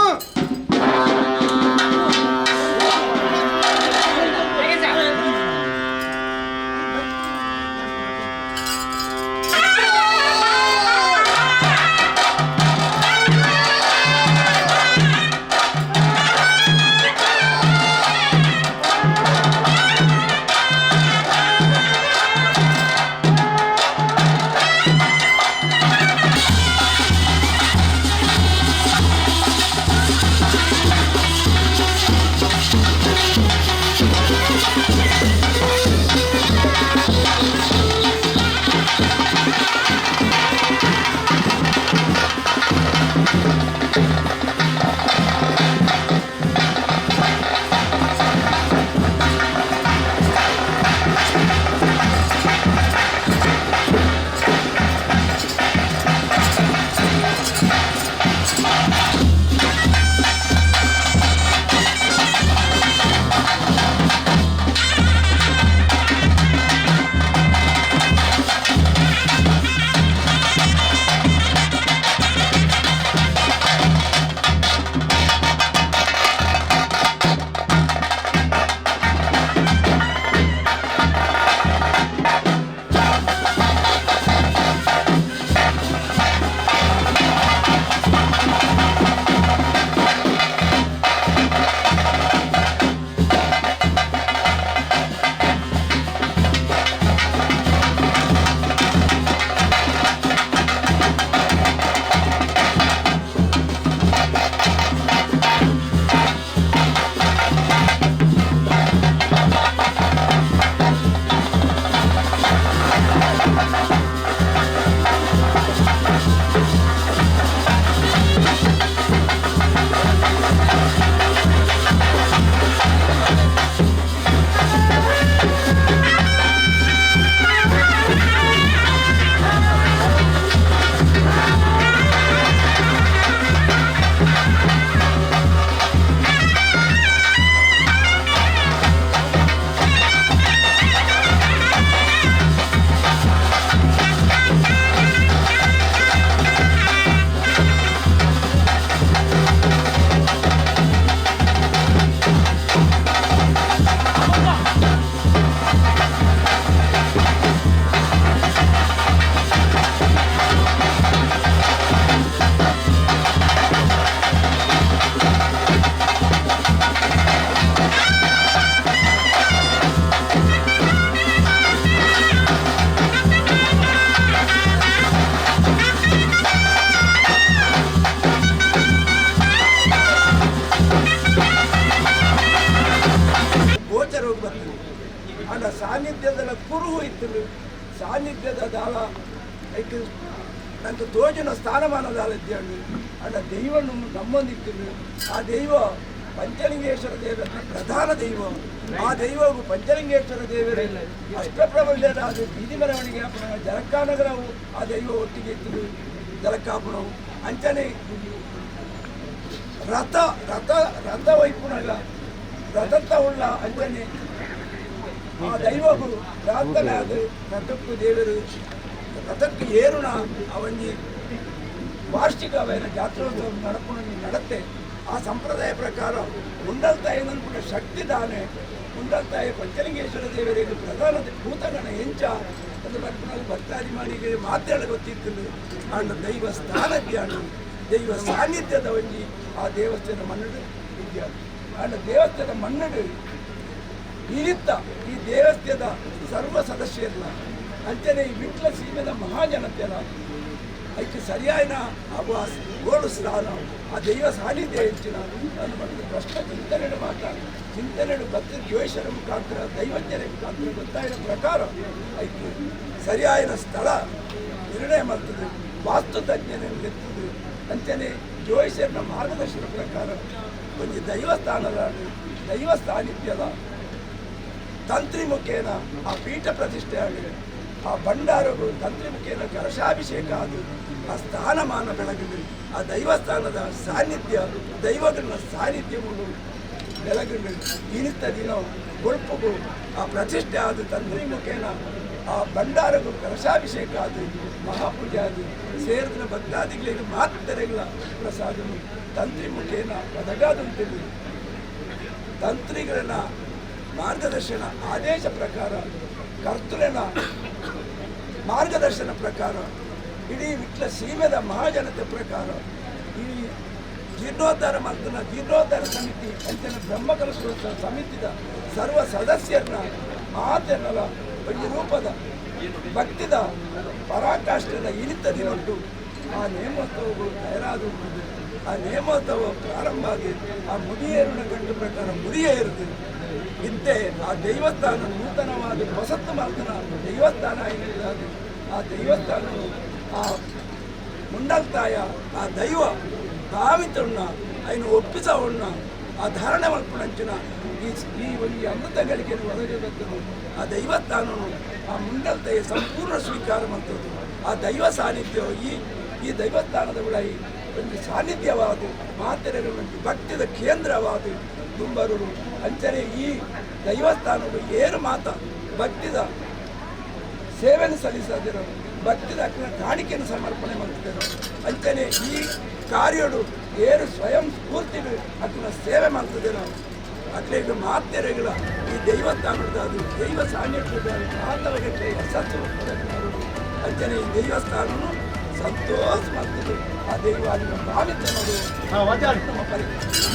ಗೋಚರ ಬರ್ತದೆ. ಆಂಡ ಸಾನ್ನಿಧ್ಯದ ಕುರುಹು ಇತ್ತು, ಸಾನ್ನಿಧ್ಯದ ದಾಲ ಐಕ್ ನಂಗೆ ತೋಜಿನ ಸ್ಥಾನಮಾನ ದಾಲ ಇದ್ದೇವೆ. ಆಂಡ ದೈವ ನಮ್ಮೊಂದಿತ್ತು. ಆ ದೈವ ಪಂಚಲಿಂಗೇಶ್ವರ ದೇವರ ಪ್ರಧಾನ ದೈವ. ಆ ದೈವವು ಪಂಚಲಿಂಗೇಶ್ವರ ದೇವರು ಅಷ್ಟಪ್ರಬಲ್ಯರಾದ ಬೀದಿ ಮೆರವಣಿಗೆ ಜಲಕಾನಗರವು ಆ ದೈವ ಒಟ್ಟಿಗೆ ಇತ್ತು. ಜಲಕಾಪುಣವು ಅಂಚನೆ ರಥ ರಥ ರಥ ವೈಪುಣಗ ರಥತ್ತ ಉಳ್ಳ ಅಂಚನೆ ಆ ದೈವವು ಪ್ರಾರ್ಥನೆ ಅದು ರಥಕ್ಕೂ ದೇವರು ರಥಕ್ಕೆ ಏರುಣ ಅವಂಜಿ ವಾರ್ಷಿಕ ಅವೇನ ಜಾತ್ರೋತ್ಸವ ನಡಪುಣ ನಡತ್ತೆ. ಆ ಸಂಪ್ರದಾಯ ಪ್ರಕಾರ ಉಂಡಲ್ತಾಯಿ ನನ್ಪುಣ ಶಕ್ತಿ ದಾನೆ ಉಂಡಲ್ತಾಯಿ ಪಂಚಲಿಂಗೇಶ್ವರ ದೇವರಿಗೆ ಪ್ರಧಾನ ಭೂತಗಣ ಎಂಚ ಅದು ಬರ್ಪುನಲ್ಲಿ ಭಕ್ತಾಭಿಮಾನಿಗೆ ಮಾತಾಡ ಗೊತ್ತಿತ್ತು. ಆಂಡ ದೈವ ಸ್ಥಾನಜ್ಞಾನ ದೈವ ಸಾನ್ನಿಧ್ಯದ ಒಂಜಿ ಆ ದೇವಸ್ಥಾನ ಮನ್ನಡು ವಿದ್ಯಾ. ಆಂಡ ದೇವಸ್ಥಾನ ಮನ್ನಡು ಇರಿತ್ತ ಈ ದೇವಸ್ಥಾನದ ಸರ್ವ ಸದಸ್ಯರಲ್ಲ ಅಂಚನೆ ಈ ವಿಟ್ಲ ಸೀಮೆದ ಮಹಾಜನತೆಯಲ್ಲ ಐಕ್ಕೆ ಸರಿಯಾದ ಅವ ಗೋಳು ಸ್ಥಾನ ಆ ದೈವ ಸಾನ್ನಿಧ್ಯ ಹೆಚ್ಚಿನ ನನ್ನ ಮಟ್ಟಿಗೆ ಪ್ರಶ್ನೆ ಚಿಂತನೆ ಮಾತ್ರ ಚಿಂತನೆ ಭಕ್ತಿ ಜ್ಯೋತಿಷರ ಮುಖಾಂತರ ದೈವಜ್ಞರ ಮುಖಾಂತರ ಗೊತ್ತಾಗಿರೋ ಪ್ರಕಾರ ಐಕ್ಕೆ ಸರಿಯಾದ ಸ್ಥಳ ನಿರ್ಣಯ ಮಾಡ್ತದೆ, ವಾಸ್ತು ತಜ್ಞರಲ್ಲಿ ಅಂಚನೆ ಜ್ಯೋತಿಷರ ಮಾರ್ಗದರ್ಶನ ಪ್ರಕಾರ ಒಂದು ದೈವಸ್ಥಾನದ ದೈವ ಸಾನ್ನಿಧ್ಯದ ತಂತ್ರಿ ಮುಖೇನ ಆ ಪೀಠ ಪ್ರತಿಷ್ಠೆ ಆಗಿದೆ. ಆ ಭಂಡಾರಗಳು ತಂತ್ರಿ ಮುಖೇನ ಕಲಶಾಭಿಷೇಕ ಅದು ಆ ಸ್ಥಾನಮಾನ ಬೆಳಗಿದೆ. ಆ ದೈವಸ್ಥಾನದ ಸಾನ್ನಿಧ್ಯ ದೈವಗಳ ಸಾನ್ನಿಧ್ಯವು ಬೆಳಗುಂಡು. ಇನಿತ ದಿನ ಬೊಳ್ಪುಗು ಆ ಪ್ರತಿಷ್ಠೆ ಆದ ತಂತ್ರಿ ಮುಖೇನ ಆ ಭಂಡಾರಗು ಕಲಶಾಭಿಷೇಕ ಆದ ಮಹಾಪೂಜೆ ಆದ ಸೇರಿದ ಭಕ್ತಾದಿಗಳಿಗೆ ಮಾತ್ರೆಗಳ ಪ್ರಸಾದನು ತಂತ್ರಿ ಮುಖೇನ ಒದಗಾದುಂಟು. ತಂತ್ರಿಗಳನ್ನ ಮಾರ್ಗದರ್ಶನ ಆದೇಶ ಪ್ರಕಾರ, ಕರ್ತುಲನ ಮಾರ್ಗದರ್ಶನ ಪ್ರಕಾರ, ಇಡೀ ವಿಟ್ಲ ಸೀಮೆದ ಮಹಾಜನತೆ ಪ್ರಕಾರ ಈ ಜೀರ್ಣೋದ್ಧಾರ ಮಲ್ತನ ಜೀರ್ಣೋದ್ಧಾರ ಸಮಿತಿ ಅಂಚನೆ ಬ್ರಹ್ಮಕಲಶೋತ್ಸವ ಸಮಿತಿದ ಸರ್ವ ಸದಸ್ಯರನ್ನ ಮಾತೆನ್ನಲ ಒಂಜಿ ರೂಪದ ಭಕ್ತಿದ ಪರಾಕಾಷ್ಠದ ಇನಿತ ದಿನೊಟ್ಟು ಆ ನೇಮೋತ್ಸವಗಳು ತಯಾರಾದ. ಆ ನೇಮೋತ್ಸವ ಪ್ರಾರಂಭ ಆಗಿ ಆ ಮುಡಿಯೇರುನ ಗಂಟು ಪ್ರಕಾರ ಮುಡಿಯೇರುದು ಇತ್ತೆ ಆ ದೇವಸ್ಥಾನ ನೂತನವಾದ ಹೊಸತ್ತು ಮಲ್ತನ ದೇವಸ್ಥಾನ ಏನಿಲ್ಲ. ಆ ದೇವಸ್ಥಾನ ಆ ಮುಂಡಲ್ತಾಯ ಆ ದೈವ ಭಾವಿತುಣ್ಣ ಐನು ಒಪ್ಪಿಸವುಣ್ಣ ಆ ಧಾರಣೆ ಮಲ್ಪುನಂಚಿನ ಈ ಈ ಒಂದು ಅಮೃತ ಗಳಿಕೆ ಒದಗಬೇಕು. ಆ ದೈವಸ್ಥಾನನು ಆ ಮುಂಡಲ್ತಾಯ ಸಂಪೂರ್ಣ ಸ್ವೀಕಾರ ಮಾಡ್ತದ್ದು. ಆ ದೈವ ಸಾನ್ನಿಧ್ಯ ಈ ಈ ದೈವಸ್ಥಾನದ ಉಳೈ ಒಂದು ಸಾನ್ನಿಧ್ಯವಾದ ಮಾತೆರೆಗಳ ಭಕ್ತಿದ ಕೇಂದ್ರವಾದ ದುಂಬರುಡು. ಅಂಚನೆ ಈ ದೈವಸ್ಥಾನವು ಏನು ಮಾತ ಭಕ್ತಿದ ಸೇವೆಯನ್ನು ಸಲ್ಲಿಸದಿರೋ, ಭಕ್ತಿದ ಕಾಣಿಕೆಯನ್ನು ಸಮರ್ಪಣೆ ಮಾಡ್ತಿದ್ದರು. ಅಂಚನೆ ಈ ಕಾರ್ಯಡು ಏರು ಸ್ವಯಂ ಸ್ಫೂರ್ತಿಡು ಅಕ್ಕನ ಸೇವೆ ಮಾಡ್ತಿದ್ದರು. ಅಕ್ಲೆಗ್ ಮಾತೆರೆಗಳ ಈ ದೈವಸ್ಥಾನದ ಅದು ದೈವ ಸಾನ್ನಿಧ್ಯದ ಮಾತವಗಟ್ಟಲೆ ಯಶಸ್ಸು. ಅಂಚನೆ ಈ ದೇವಸ್ಥಾನನು ಸಂತೋಷ ಮಾಡ್ತದೆ. ಆ ದೈವ ನಿಮ್ಮ ಭಾವಿತನದು ನಮ್ಮ ಪರಿಕಲ್ಪನೆ.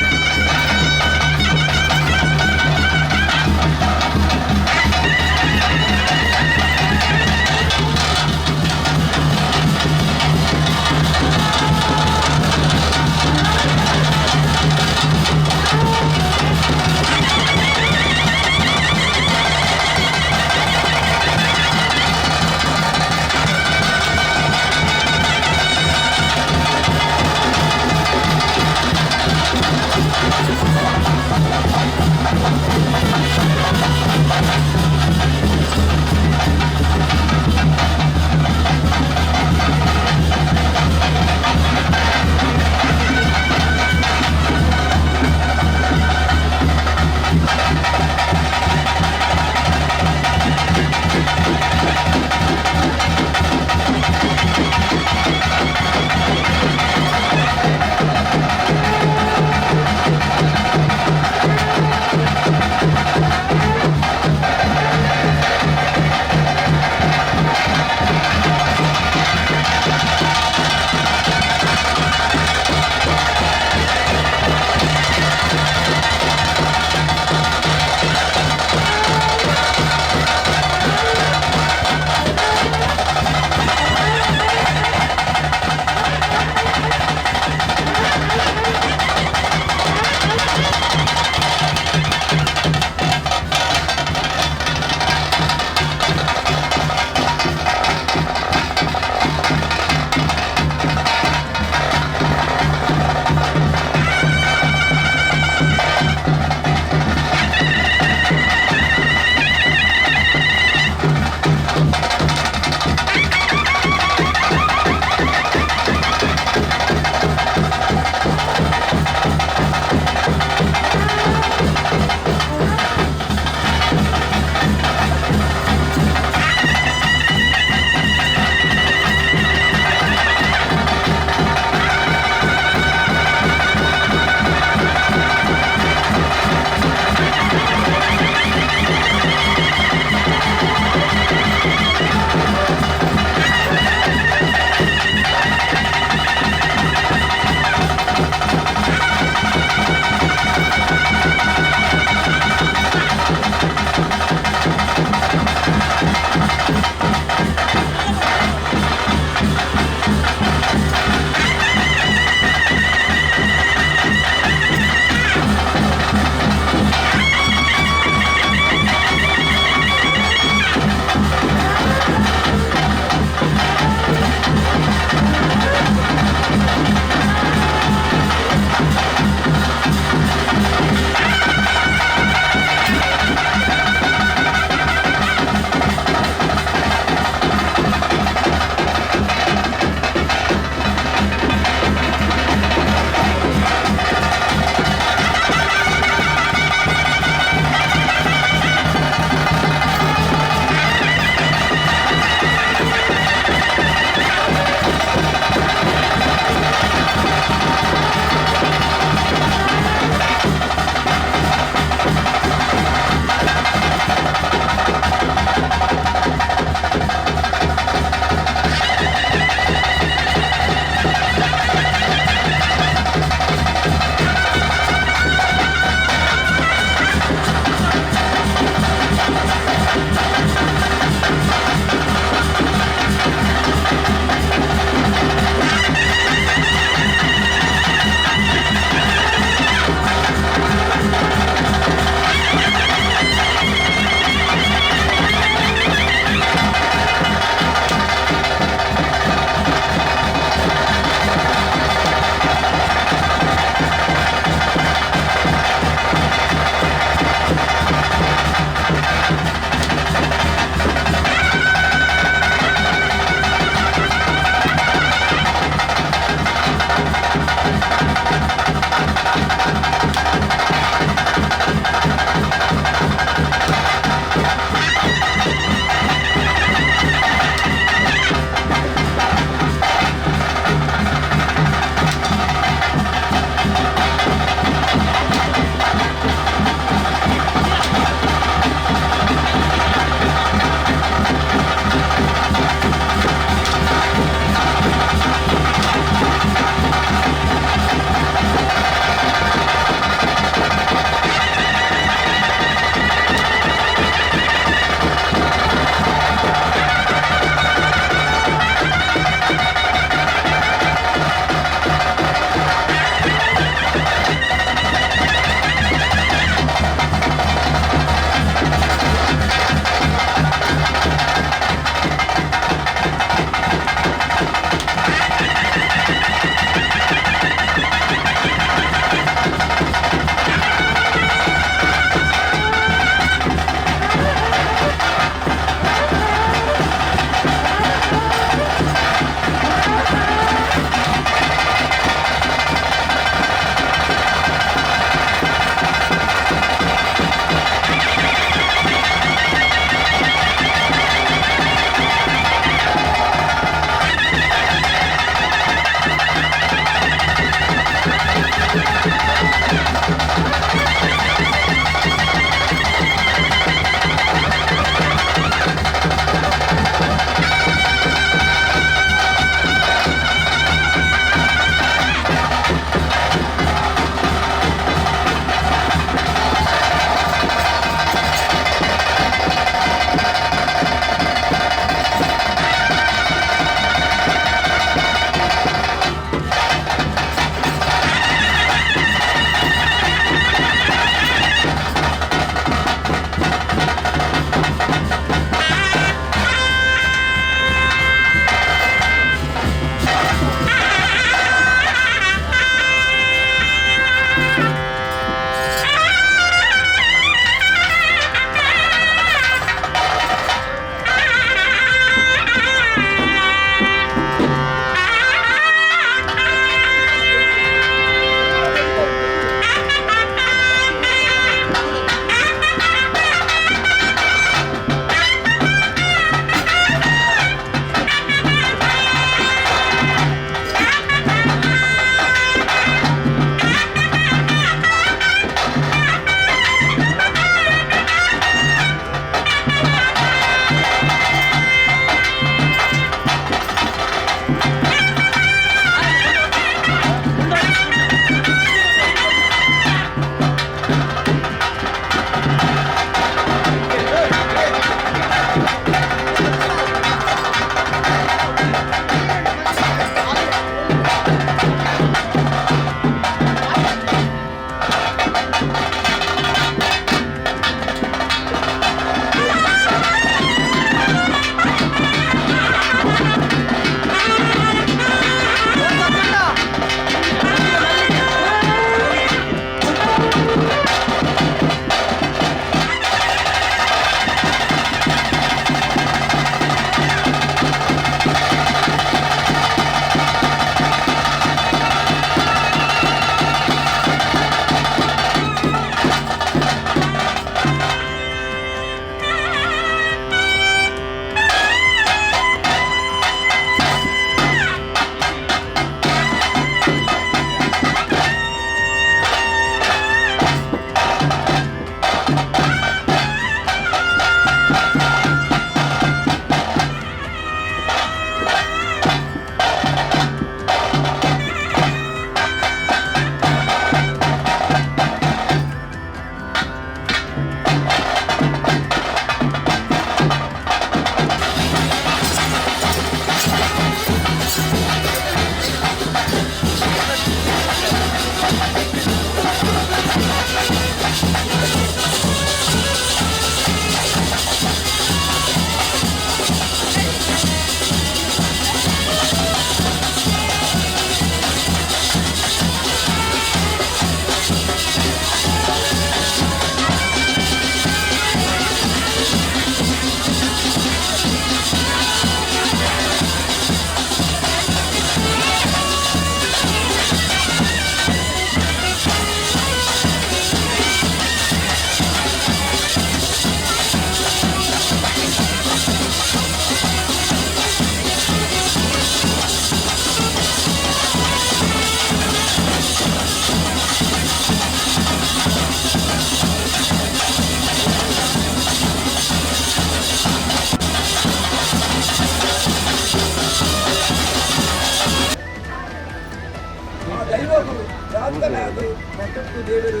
ರಥಕ್ಕೂ ದೇವರು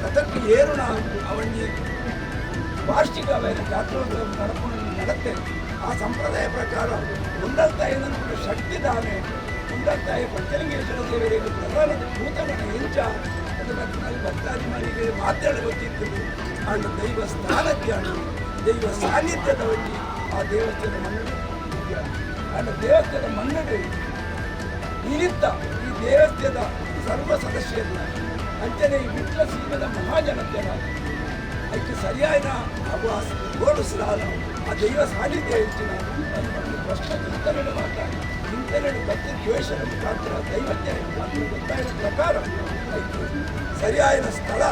ರಥಕ್ಕೆ ಏರುಣ ಅವಂಜಿ ವಾರ್ಷಿಕ ಜಾತ್ರೋತ್ಸವ ನಡಪು ನಡತ್ತೆ. ಆ ಸಂಪ್ರದಾಯ ಪ್ರಕಾರ ಮುಂಡಲ್ತಾಯಿ ನನ್ನ ಶಕ್ತಿ ದಾನೆ ಮುಂಡಲ್ತಾಯಿ ಪಂಚಲಿಂಗೇಶ್ವರ ದೇವರಿಗೆ ಪ್ರಧಾನ ಭೂತಗಣ ಎಂಚ ಅದು ಮತ್ತು ಭಕ್ತಾಭಿಮಾನಿಗೆ ಮಾತಾಡಿ ಗೊತ್ತಿತ್ತು. ಆಂಡ ದೈವ ಸ್ಥಾನಕ್ಕೆ ದೈವ ಸಾನ್ನಿಧ್ಯದ ಒಂಜಿ ಆ ದೇವಸ್ಥಾನ ಮಣ್ಣು ಆಂಡ ದೇವಸ್ಥಾನ ಮಣ್ಣು ನಿಮಿತ್ತ ಈ ದೇವಸ್ಥಾನದ ಸರ್ವ ಸದಸ್ಯರು ಅಂಚನೆ ಈ ವಿಟ್ಲ ಸೀಮದ ಮಹಾಜನತೆಯ ಅದಕ್ಕೆ ಸರಿಯಾದ ಅವ ಓಡಿಸಲಾದ ಆ ದೈವ ಸಾನ್ನಿಧ್ಯ ಹೆಚ್ಚಿನ ಒಂದು ಪ್ರಶ್ನೆ ಚಿಂತನೆ ಮಾತ್ರ ಚಿಂತನೆ ಭಕ್ತಿ ದ್ವೇಷದ ಮುಖಾಂತರ ದೈವಜ್ಞ ಮತ್ತು ಗೊತ್ತಾದ ಪ್ರಕಾರ ಅದಕ್ಕೆ ಸರಿಯಾದ ಸ್ಥಳ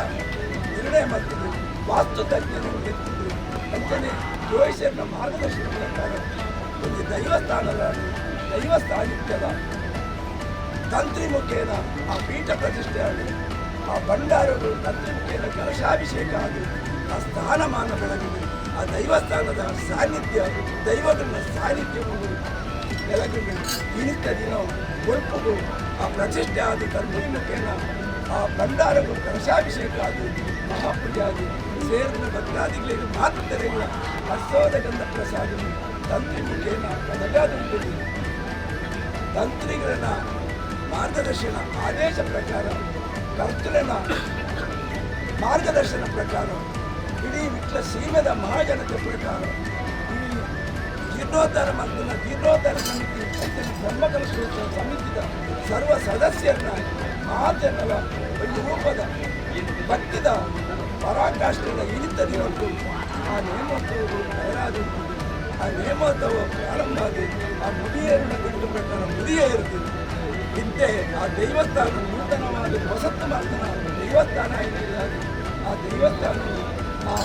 ನಿರ್ಣಯ ಮಾಡ್ತಿದ್ರು, ವಾಸ್ತು ತಜ್ಞರು ಎತ್ತಿದ್ರು. ಅಂಚನೆ ಜ್ಯೋತಿಷ್ಯರ ಮಾರ್ಗದರ್ಶನ ಪ್ರಕಾರ ಒಂದು ದೈವಸ್ಥಾನದ ದೈವ ಸಾನ್ನಿಧ್ಯದ ತಂತ್ರಿ ಮುಖೇನ ಆ ಪೀಠ ಪ್ರತಿಷ್ಠೆ ಆಗಿ ಆ ಭಂಡಾರಗಳು ತಂತ್ರಿ ಮುಖೇನ ಕಲಶಾಭಿಷೇಕ ಆಗಿ ಆ ಸ್ಥಾನಮಾನ ಬೆಳಗಿದೆ. ಆ ದೈವಸ್ಥಾನದ ಸಾನ್ನಿಧ್ಯ ದೈವಗಳ ಸಾನ್ನಿಧ್ಯವು ಬೆಳಗಿದೆ. ಇನಿತ ದಿನ ಒಲ್ಪುಗು ಆ ಪ್ರತಿಷ್ಠೆ ಆದ ತಂತ್ರಿ ಮುಖೇನ ಆ ಭಂಡಾರಗಳು ಕಲಶಾಭಿಷೇಕ ಆಗಿ ಮಹಾಪೂಜೆ ಆಗಿ ಸೇರಿದ ಭಕ್ತಾದಿಗಳಿಗೆ ಮಾತ್ರ ಹರ್ಸೋದ ಗಂಧ ಪ್ರಸಾದ ತಂತ್ರಿ ಮುಖೇನ ಒದಗಾದುಂಟು. ತಂತ್ರಿಗಳನ್ನ ಮಾರ್ಗದರ್ಶನ ಆದೇಶ ಪ್ರಕಾರ ಕರ್ತೃನ ಮಾರ್ಗದರ್ಶನ ಪ್ರಕಾರ ಇಡೀ ವಿಟ್ಲ ಸೀಮೆದ ಮಹಾಜನತೆ ಪ್ರಕಾರ ಈ ಜೀರ್ಣೋದ್ಧಾರ ಮತ್ತು ಜೀರ್ಣೋದ್ಧಾರ ಸಮಿತಿ ಅಂಚನೆ ಬ್ರಹ್ಮಕಲಶೋತ್ಸವ ಸಮಿತಿದ ಸರ್ವ ಸದಸ್ಯರನ್ನ ಮಾತೆನ್ನಲ ಒಂದು ರೂಪದ ಭಕ್ತಿದ ಪರಾಕಾಷ್ಠದ ಇಳಿತ ದಿನಕ್ಕೂ ಆ ನೇಮೋತ್ಸವವು ತಯಾರಾಗುತ್ತದೆ. ಆ ನೇಮೋತ್ಸವ ಪ್ರಾರಂಭ ಆಗಿ ಆ ಮುಡಿಯೇರಿನ ಗಂಟು ಪ್ರಕಾರ ಮುಡಿಯೇ ಇರುತ್ತದೆ. ಇದ್ದೇ ಆ ದೇವಸ್ಥಾನ ನೂತನವಾದ ಹೊಸತ್ತು ಮಾತನ ದೇವಸ್ಥಾನ ಆಗಿರುವುದಾಗಿ ಆ ದೇವಸ್ಥಾನವು ಆ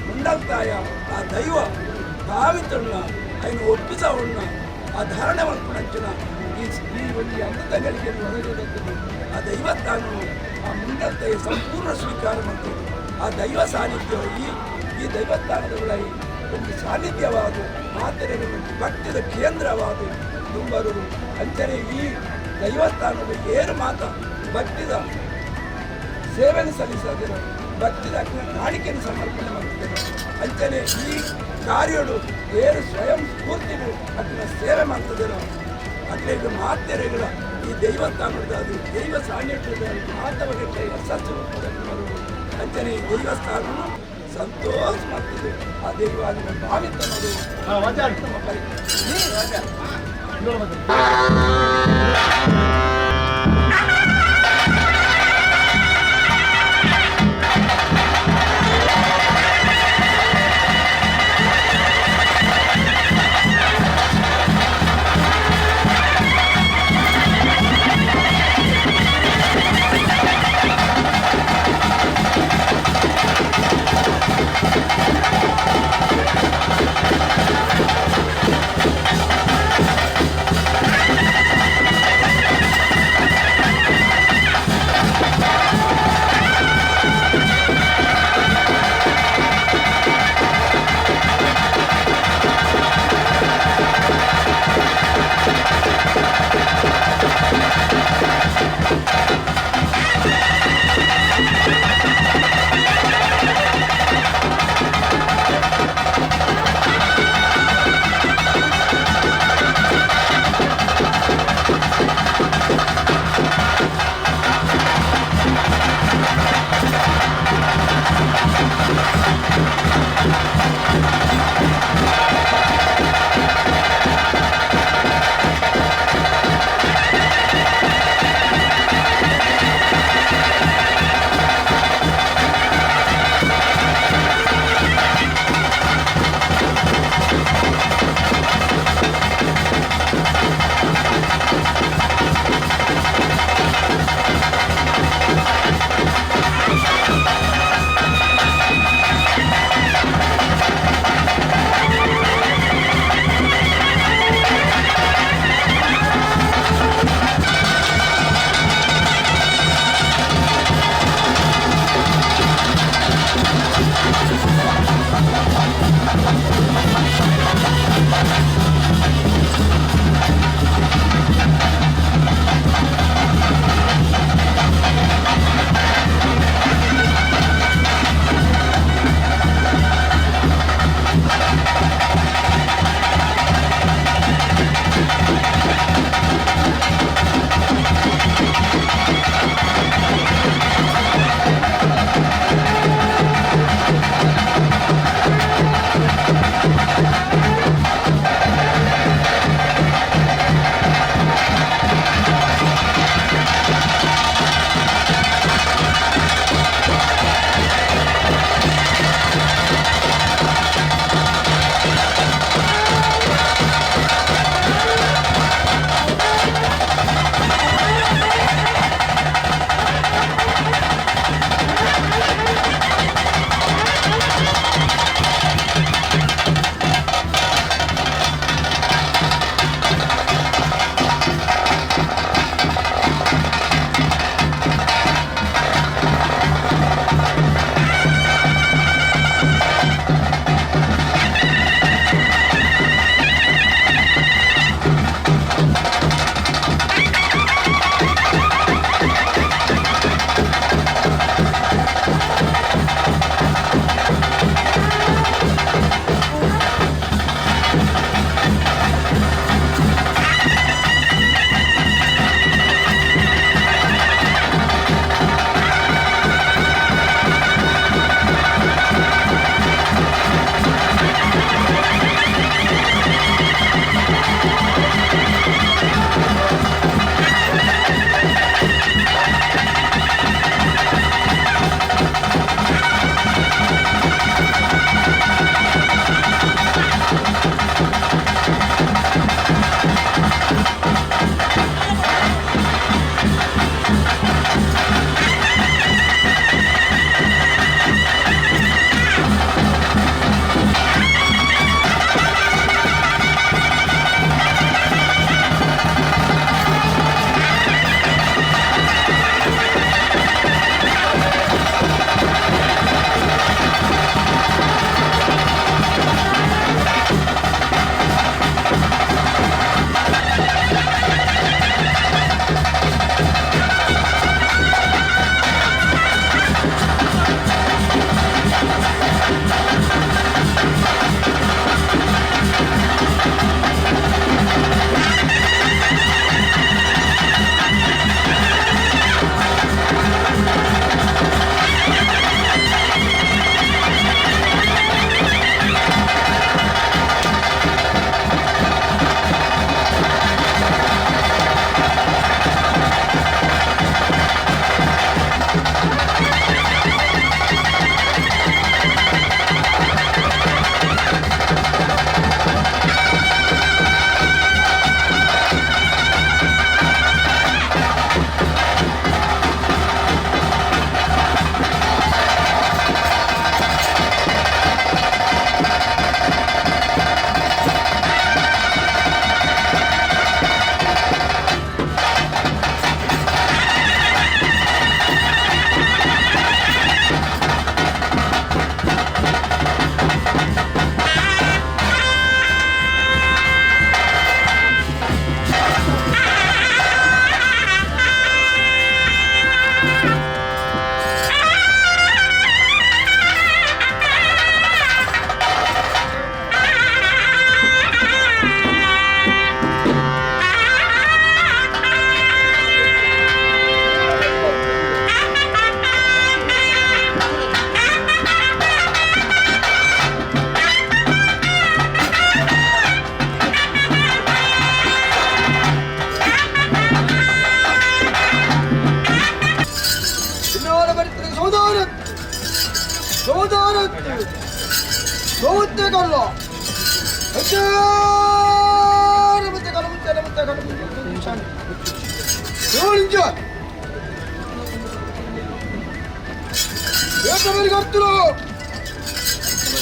ಮುಂಡಲ್ತಾಯ ಆ ದೈವ ಭಾವಿತುಣ್ಣ ఆయన ಒಪ್ಪಿಸವುಣ್ಣ ಆ ಧಾರಣೆ ಮಲ್ಪುನಂಚಿನ ಈ ಈ ಒಂದು ಅಮೃತಗಳಿಗೆ ಒದಗಿರುತ್ತದೆ. ಆ ದೈವಸ್ಥಾನವು ಆ ಮುಂಡಲ್ತಾಯ ಸಂಪೂರ್ಣ ಸ್ವೀಕಾರ ಮಾಡ್ತದೆ. ಆ ದೈವ ಸಾನ್ನಿಧ್ಯವು ಈ ಈ ದೈವಸ್ಥಾನದ ಒಳಗೆ ಒಂದು ಸಾನ್ನಿಧ್ಯವಾದ ಮಾತೆರೆಗಳ ಭಕ್ತಿದ ಕೇಂದ್ರವಾದ ತುಂಬರು. ಅಂಚನೆ ಈ ದೈವಸ್ಥಾನದ ಏರು ಮಾತ ಭಕ್ತಿದ ಸೇವೆಯನ್ನು ಸಲ್ಲಿಸದಿರು ಭಕ್ತಿದ ಕಾಣಿಕೆಯನ್ನು ಸಮರ್ಪಣೆ ಮಾಡ್ತಿದ್ದರು. ಅಂಚನೆ ಈ ಕಾರ್ಯಡು ಏರು ಸ್ವಯಂ ಸ್ಫೂರ್ತಿಗಳು ಅದನ್ನ ಸೇವೆ ಮಾಡ್ತಿದ್ದರು. ಅದ್ರ ಮಾತೆರೆಗಳ ಈ ದೈವಸ್ಥಾನದ ಅದು ದೈವ ಸಾನ್ನಿಧ್ಯದ ಮಾತವಗೆ ಯಶಸ್ಸು ಅಂಚನೆ ಈ ದೇವಸ್ಥಾನನು ಸಂತೋಷ ಮಾಡ್ತದೆ. ಆ ದೈವ ಅದನ್ನು ಭಾವಿತನದು ನಮ್ಮ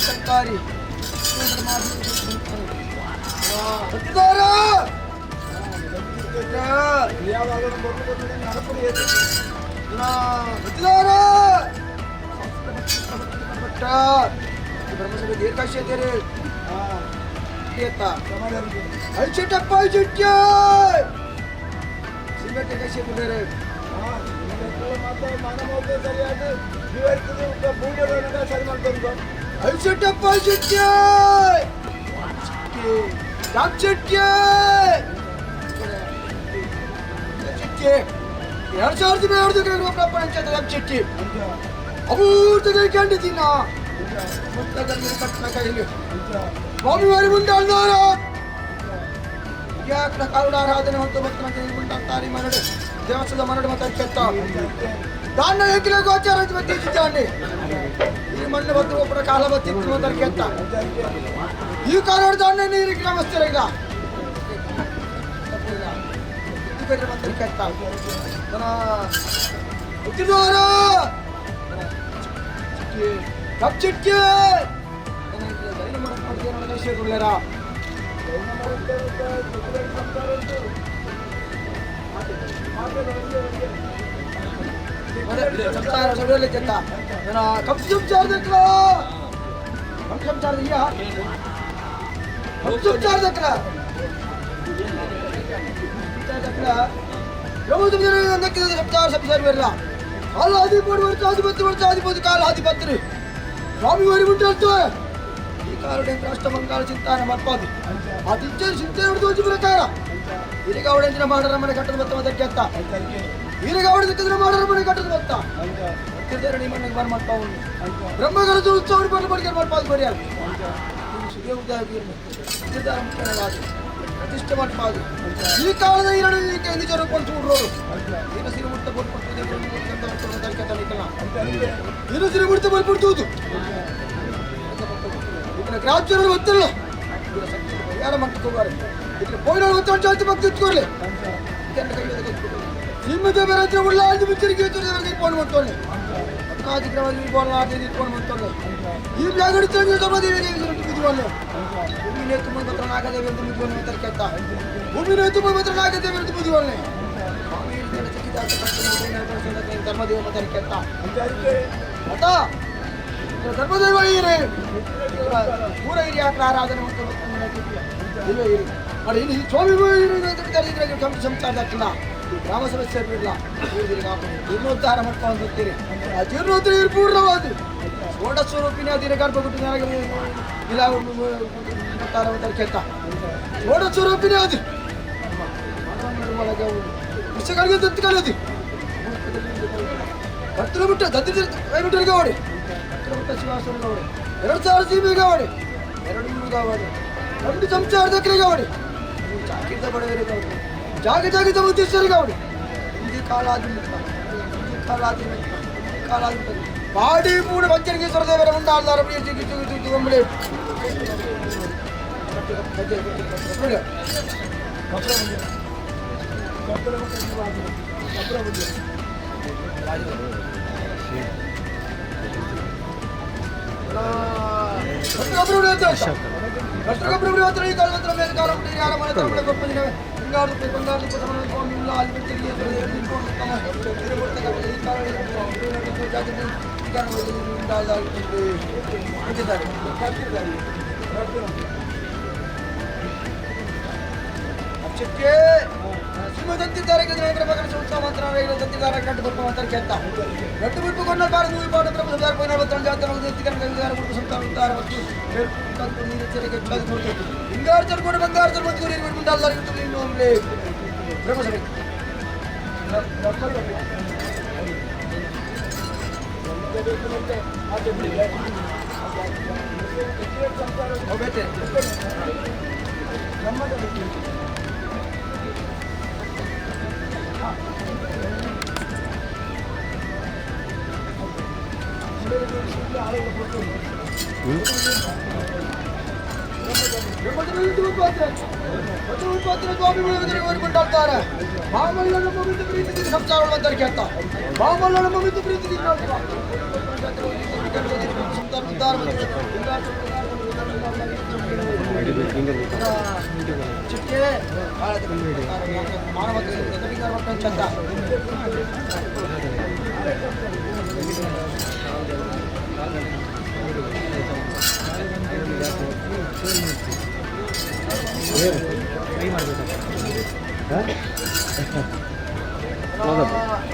ಸರ್ಕಾರಿ ಬ್ರಹ್ಮಸಭೆ ದೀರ್ಘಾಶಯದೇರಿ ಐಚೆಟ್ಟಪ್ಪ ಐಚೆಟ್ಟ ಸಿಮೆಂಟ್ ಕಶಿದ್ದಾರೆ. ಐಚೆಟ್ಟಪ್ಪ ಐಚೆಟ್ಟ ರಾಮ್ ಶೆಟ್ಟಿ ಶೆಟ್ಟಿ 2002 ಪಂಚಾಯತ್ ರಾಮ್ ಶೆಟ್ಟಿ ಅಪೂರ್ತ ಕಂಡಿದ್ದೀನ ಸ್ವಾಮಿ ಮುಂದೆ ಅಲ್ದಾರ ಯಾಕಡ ಕಾರುಡಾರಾಧನೆ ಹೊತ್ತು ಭಕ್ತನ ಮುಂಟಾಗ್ತಾರೆ ಮರಡು ದೇವಸ್ಥಾನದ ಮರಡು ಮತ್ತು ಕೆತ್ತ ದಾನ್ನ ಏಕಿಲ ಗೋಚಾರ ತೀಜಿದ್ದಾನೆ ಈ ಮಣ್ಣು ಬತ್ತು ಒಬ್ಬರ ಕಾಲ ಬತ್ತಿತ್ತು ಅಂತ ಕೆತ್ತ ಈ ಕಾರೋಡು ದಾನ್ನ ನೀರಿಗೆ ನಮಸ್ತೆ ಈಗ ಕೆತ್ತ ಕಪ್ಚಿಟ್ಟಿ ಆಧಿಪತ್ರಿ ಸ್ವಾಮಿ ವರಿ ಈ ಕಾರುಡೆ ರಾಷ್ಟ್ರ ಚಿಂತಾನ ಮರ್ಪಾದಿ ಆ ತಿಂಚೇರಿ ಚಿಂತೆ ತೋಚಿ ಪ್ರಕಾರ ಹಿರಿಗಾವಡೆಂಜಿನ ಮಾಡರ ಮನೆ ಕಟ್ಟದ ಬತ್ತ ಅದಕ್ಕೆ ಅತ್ತ ಹಿರಿಗಾವಡೆ ಸಿಕ್ಕಿದ್ರೆ ಮಾಡರ ಮನೆ ಕಟ್ಟದ ಬತ್ತ ತಿರ್ದೇರಣಿ ಮಣ್ಣಿಗೆ ಬರ್ ಮಾಡ್ಪಾವು ಬ್ರಹ್ಮಗರ ಉತ್ಸವ ಬರ್ ಬಡಿಗೆ ಮಾಡ್ಪಾದು ಬರಿಯಾರ ಪ್ರತಿಷ್ಠೆ ಮಾಡ್ಪಾದು ಈ ಕಾಲದ ಎರಡು ನಿಜ ರೂಪ ನೋಡ್ರೋರು ಏನು ಸಿರಿಮುಟ್ಟ ಏನು ಸಿರಿಮುಟ್ಟ ಬರ್ಬಿಡ್ತುವುದು ಇದನ್ನ ಗ್ರಾಚಾರ ಗೊತ್ತಿಲ್ಲ ಯಾರ ಮಕ್ಕಳು ಇದನ್ನ ಪೋಯಿನ ಗೊತ್ತ ಭಕ್ತಿ ಇಟ್ಕೊಳ್ಳಿ ಸೀಮಿತ ಬೇರೆ ಉಳ್ಳ ಆದಿ ಬಿಚ್ಚರಿಗೆ ಫೋನ್ ಮಾಡ್ಕೊಳ್ಳಿ ಈ ಬ್ಯಾಗಡಿ ಭೂಮಿ ತುಂಬ ಮಾತ್ರ ನಾಗದೇವಿ ಅಂತ ಮುದ್ದುವಲ್ಲಿ ಮಾತ್ರ ಕೇಳ್ತಾ ಭೂಮಿ ತುಂಬ ಮಾತ್ರ ನಾಗದೇವಿ ಅಂತ ಮುದ್ದುವಲ್ಲಿ ಧರ್ಮದೇವ ಮಾತ್ರ ಕೇಳ್ತಾ ಅತ್ತ ಧರ್ಮದೇವ ಇರಿ ಪೂರ ಹಿರಿಯ ಆರಾಧನೆ ಇಲ್ಲ ಇರಿ ಮಾಡಿ ಇಲ್ಲಿ ಸ್ವಾಮಿ ಸಂಸಾರ ದಕ್ಕಿಲ್ಲ ಗ್ರಾಮ ಸಭೆ ಸೇರ್ಬಿಡ್ಲ ಜೀರ್ಣೋದ್ಧಾರ ಮಾಡ್ಕೊಂಡು ಹೋಗ್ತೀರಿ ಆ ಜೀರ್ಣೋದ್ಧಾರ ಪೂರ್ಣವಾದ ಷೋಡ ಸ್ವರೂಪಿನ ದಿನ ಗರ್ಭಗುಟ್ಟಿ ಇಲ್ಲ ಕೇಳ್ತಾ ಷೋಡ ಸ್ವರೂಪಿನ ಅದು ವಿಷಗಳಿಗೆ ದತ್ತು ಕರ್ತಲು ಬಿಟ್ಟ ದತ್ತಿ ಬಿಟ್ಟರಿಗೆ ಓಡಿ ಕರ್ತಲು ಬಿಟ್ಟ ಶಿವಾಸುರಿಗೆ ಓಡಿ 2000 ಸೀಮೆಗೆ ಓಡಿ ಎರಡು ಗಾವಡಿ 2 ಸಂಸಾರದಕ್ಕರಿಗೆ ಓಡಿ ಜಾಕಿದ್ದ ಬಡವರಿಗೆ ಓಡಿ ಜಾಗ ಜಾಗದ ಮುದ್ದೇಶ್ವರಿಗೆ ಓಡಿ ಹಿಂದಿ ಕಾಲಾದಿ ಕಾಲಾದಿ ಕಾಲಾದಿ ಪಾಡಿ ಮೂಡು ಪಂಚಲಿಂಗೇಶ್ವರ ದೇವರ ಮುಂದಾಲ್ದಾರ ಕೊಂಡಾಡ್ತಾರೆ ಮಾಮಲ್ಲನ ಮುಗಿದು ಪ್ರೀತಿ ಸಂಸಾರ ಕೇಳ್ತಾ ಮಾಮಲ್ಲನ ಮುಗಿದು ಪ್ರೀತಿ ಚಿಟ್ಟೆ ಮಾನವ ಚಂದ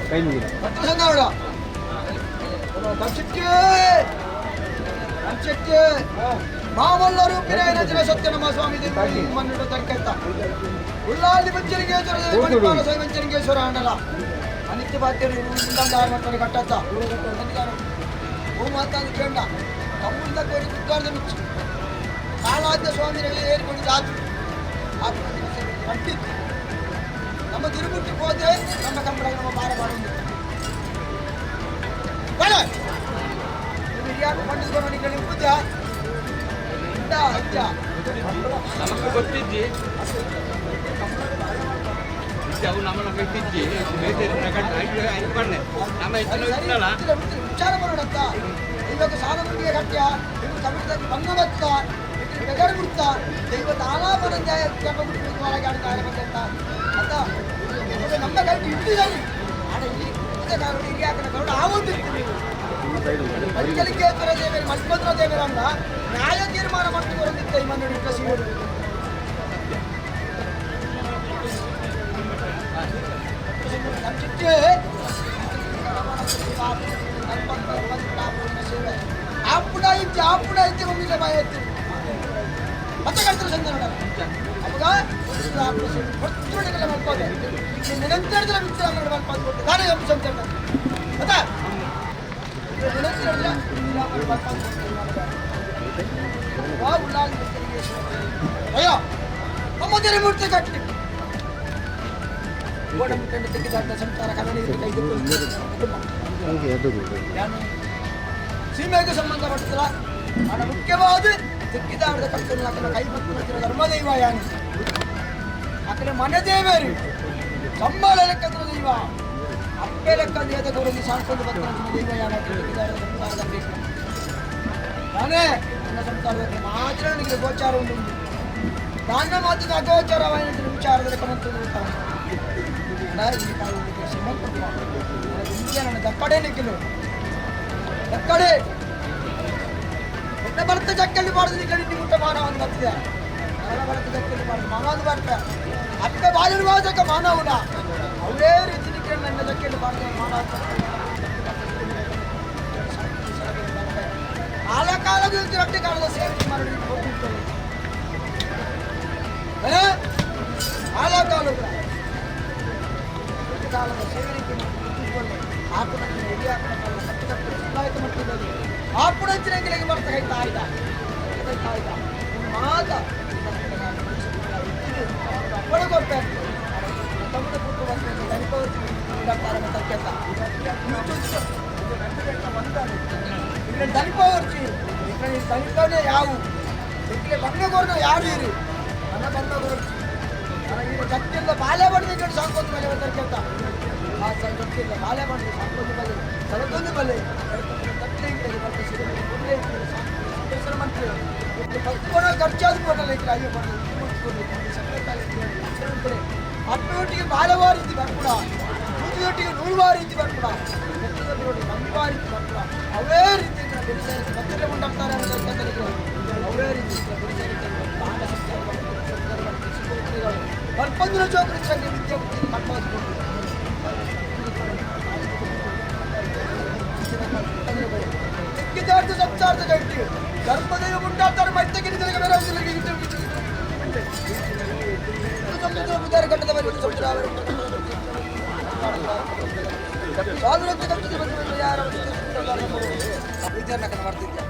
ಕೈ ಮುಗಿದ ಮಾಮಲ್ಲರು ಪಿರಾಯನ ಸತ್ಯನಮ್ಮ ಸ್ವಾಮಿ ಮನ್ನಡು ತರ್ಕೆತ್ತ ಉಳ್ಳಾಲಿ ಮಂಚಲಿಂಗೇಶ್ವರ ಮಣಿಪಾಲ ಸ್ವಾಮಿ ಮಂಚಲಿಂಗೇಶ್ವರ ಅಂಡಲ ಅನಿತ್ಯ ಬಾತ್ಯರು ಮುಂದಾಂಡ ಕಟ್ಟತ್ತ ಓ ಮಾತಾದ ಕೇಂಡ ತಮ್ಮುಂದ ಕೋರಿ ಕುತ್ತಾರ್ದ ಮಿಚ್ಚು ಕಾಲಾದ್ಯ ಸ್ವಾಮಿ ಏರಿಕೊಂಡು ಜಾತಿ ಕಟ್ಟಿತ್ತು ನಮ್ಮ ತಿರುಗುಟ್ಟಿ ಹೋದ್ರೆ ನಮ್ಮ ಕಂಬಳ ನಮ್ಮ ಬಾರ ಬಾರ ಪಂಡಿತ ಪೂಜೆ ಅಜ್ಜ ನಮಗೆ ಗೊತ್ತಿದ್ದಿ ಅವು ನಮ್ಮನ್ನ ಕಟ್ಟಿದ್ದಿ ನಮ್ಮ ಹೆಚ್ಚಿನ ವಿಚಾರ ಬರೋಣಂತ ಇವಾಗ ಸಾಲ ಮುಂದಿಗೆ ಕಟ್ಟ್ಯ ಇನ್ನು ಕಮಿಟಿದಲ್ಲಿ ಬಂಗ ಬತ್ತ ಇನ್ನು ಬೆಗರ್ ಬಿಡ್ತ ದೈವ ತಾನಾ ಬರಂದ ಅಂತ ಅಂತ ನಮ್ಮ ಕೈ ಇಟ್ಟಿದ್ದಾರೆ ಆಡ ಈ ಕಾರಣ ಹಿರಿಯಾಕನ ಗರುಡ ಆ ಒಂದು ಮಂಚಲಿಂಗೇಶ್ವರ ದೇವರು ಮಲ್ಪದ್ರ ದೇವರನ್ನ ನ್ಯಾಯ ತೀರ್ಮಾನ ಮಾಡ್ತು ಬರೋದಿತ್ತ ಈ ಮನ್ನಡಿ ಕಸಿಗಳು ಚಿಟ್ಟೆ ಆಪುಡ ಇತ್ತು ಆಪುಡ ಇತ್ತು ಮಮ್ಮಿಲ ಬಾಯ ಇತ್ತು ಮತ್ತೆ ಕಡ್ತಾರೆ ಸಂಜೆ ನೋಡ ಅವಾಗ ಹೊತ್ತುಡಿಗೆಲ್ಲ ಮಲ್ಕೋದೆ ನಿರಂತರದಲ್ಲಿ ಮಿತ್ರ ಮಲ್ಪಾದ ಕೊಟ್ಟು ನಾನೇ ಅಂಶ ಅಂತ ಮತ್ತೆ ನಿರಂತರ ಅಯ್ಯೋ ನಮ್ಮ ಮೂರ್ತಿ ಕಟ್ಟಿ ಸಂಸಾರ ಸೀಮೆಗೆ ಸಂಬಂಧಪಟ್ಟದ ಹಣ ಮುಖ್ಯವಾದ ತಿಕ್ಕಿದಾಡದ ಕರ್ತನ ಕೈ ಮತ್ತು ಧರ್ಮದೈವ ಯಾನು ಆಕಡೆ ಮನೆ ದೇವೇರಿ ಸಂಬಳ ಲೆಕ್ಕದ ದೈವ ಅಪ್ಪೆ ಲೆಕ್ಕ ದೇದ ಗೌರವಿ ಸಾಕೊಂಡು ಬಂದ ದೈವ ಯಾನ ತಿಕ್ಕಿದಾಡದ ಸಂಸಾರದ ನಾನೇ ನನ್ನ ಸಂಸಾರದಲ್ಲಿ ಮಾತ್ರ ನನಗೆ ಗೋಚಾರ ಉಂಟು ದಾನ ಮಾತ್ರ ಅಗೋಚಾರವಾದ ವಿಚಾರದಲ್ಲಿ ಕಮಂತು ನನ್ನ ದಕ್ಕಡೆ ನಿಕ್ಕಿಲು ದಕ್ಕಡೆ ಎನ್ನ ಭರ್ತ ಜಕ್ಕಲ್ಲಿ ಬಾರದು ನಿಕ್ಕಳಿ ಮುಟ್ಟ ಮಾನವನು ಬರ್ತಿದೆ ನನ್ನ ಭರ್ತ ಜಕ್ಕಲ್ಲಿ ಬಾರದು ಮಾನವನು ಬರ್ತ ಅಕ್ಕ ಬಾಲಿರುವಾಗ ಮಾನವನ ಅವರೇ ರೀತಿ ನಿಕ್ಕಳಿ ನನ್ನ ಜಕ್ಕಲ್ಲಿ ಬಾರದು ಮಾನವ ಕಾಲ ಕಾಲದ ರೊಟ್ಟಿ ಕಾಲದ ಸೇವೆ ಮಾಡಿ ಕಾಲ ಕಾಲ ಕಾಲದ ಸೇವನೆಗೆ ಆಪುಣಂಚಿನಂಗಿಲಿಗೆ ಬರ್ತ ಕೈ ತಾಯ್ದ ತಾಯ್ದ ಮಾತ ಕೊಡಗೊಪ್ಪ ತಮ್ಮದ ఇక్కడ చనిపోవచ్చు ఇక్కడ చనిపోనే యావు ఇక్కడ బంగ యారు ఇరు మన బంగ మన ఈయన చక్కెళ్ళ బాలే పడింది ఇక్కడ సాంకొంది మళ్ళీ కేత ఆ చక్కెళ్ళ బాలే పడింది సాంకొంది మళ్ళీ సలకొంది మళ్ళీ ఖర్చు పోటలు ఇక్కడ అయ్యో అప్పటికి బాలవారించి ಬರ್ಕುಡ ಕೂದೊಟ್ಟಿಗೆ ನೂಲ್ವಾರಿಂಚಿ ಬರ್ಕುಡ ಕಮ್ಮಿವಾರಿಂಚಿ ಬರ್ಕುಡ ಅವೇ ರೀತಿ ಭಕ್ತರೇ ಉಂಟಾಗ್ತಾರೆ ಅವೇ ರೀತಿ ಬರ್ಪಂದ್ರ ಚೌಕರಿ ವಿದ್ಯೆ ಸಿಕ್ಕಿದಾರ್ಥ ಸಂಸಾರದ ಗಟ್ಟಿ ಧರ್ಮದೈವ ಉಂಟಾಗ್ತಾರೆ ಮತ್ತೆ ಮಾಡ್ತಿದ್ದೆ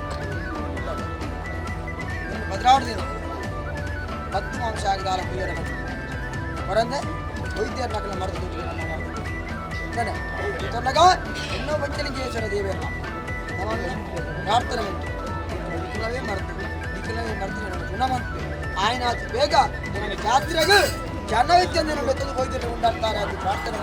ಭದ್ರಾವತಿನ ಪತ್ತು ಮಾಂಸ ಆಗಿದ ಕುಯ್ಯರ ಹೊರಂದೆ ವೈದ್ಯರನ್ನ ಮರೆತು ತೊನ್ನಗ ಎನ್ನೋ ಬಚ್ಚಲಿಂಗೇಶ್ವರ ದೇವೇನ ಪ್ರಾರ್ಥನೆ ಉಂಟು ನಿಖಲವೇ ಮರೆತು ನಿಖಲವೇ ಮರೆತು ಗುಣವಂತೆ. ಆಯ್ನಾತ್ ಬೇಗ ನನ್ನ ಜಾತ್ರೆಗೆ ಜನವಿದ್ಯೆ ಬೆತ್ತದು ಹೋಯ್ತು ಉಂಡಾಡ್ತಾರೆ ಅದು ಪ್ರಾರ್ಥನೆ.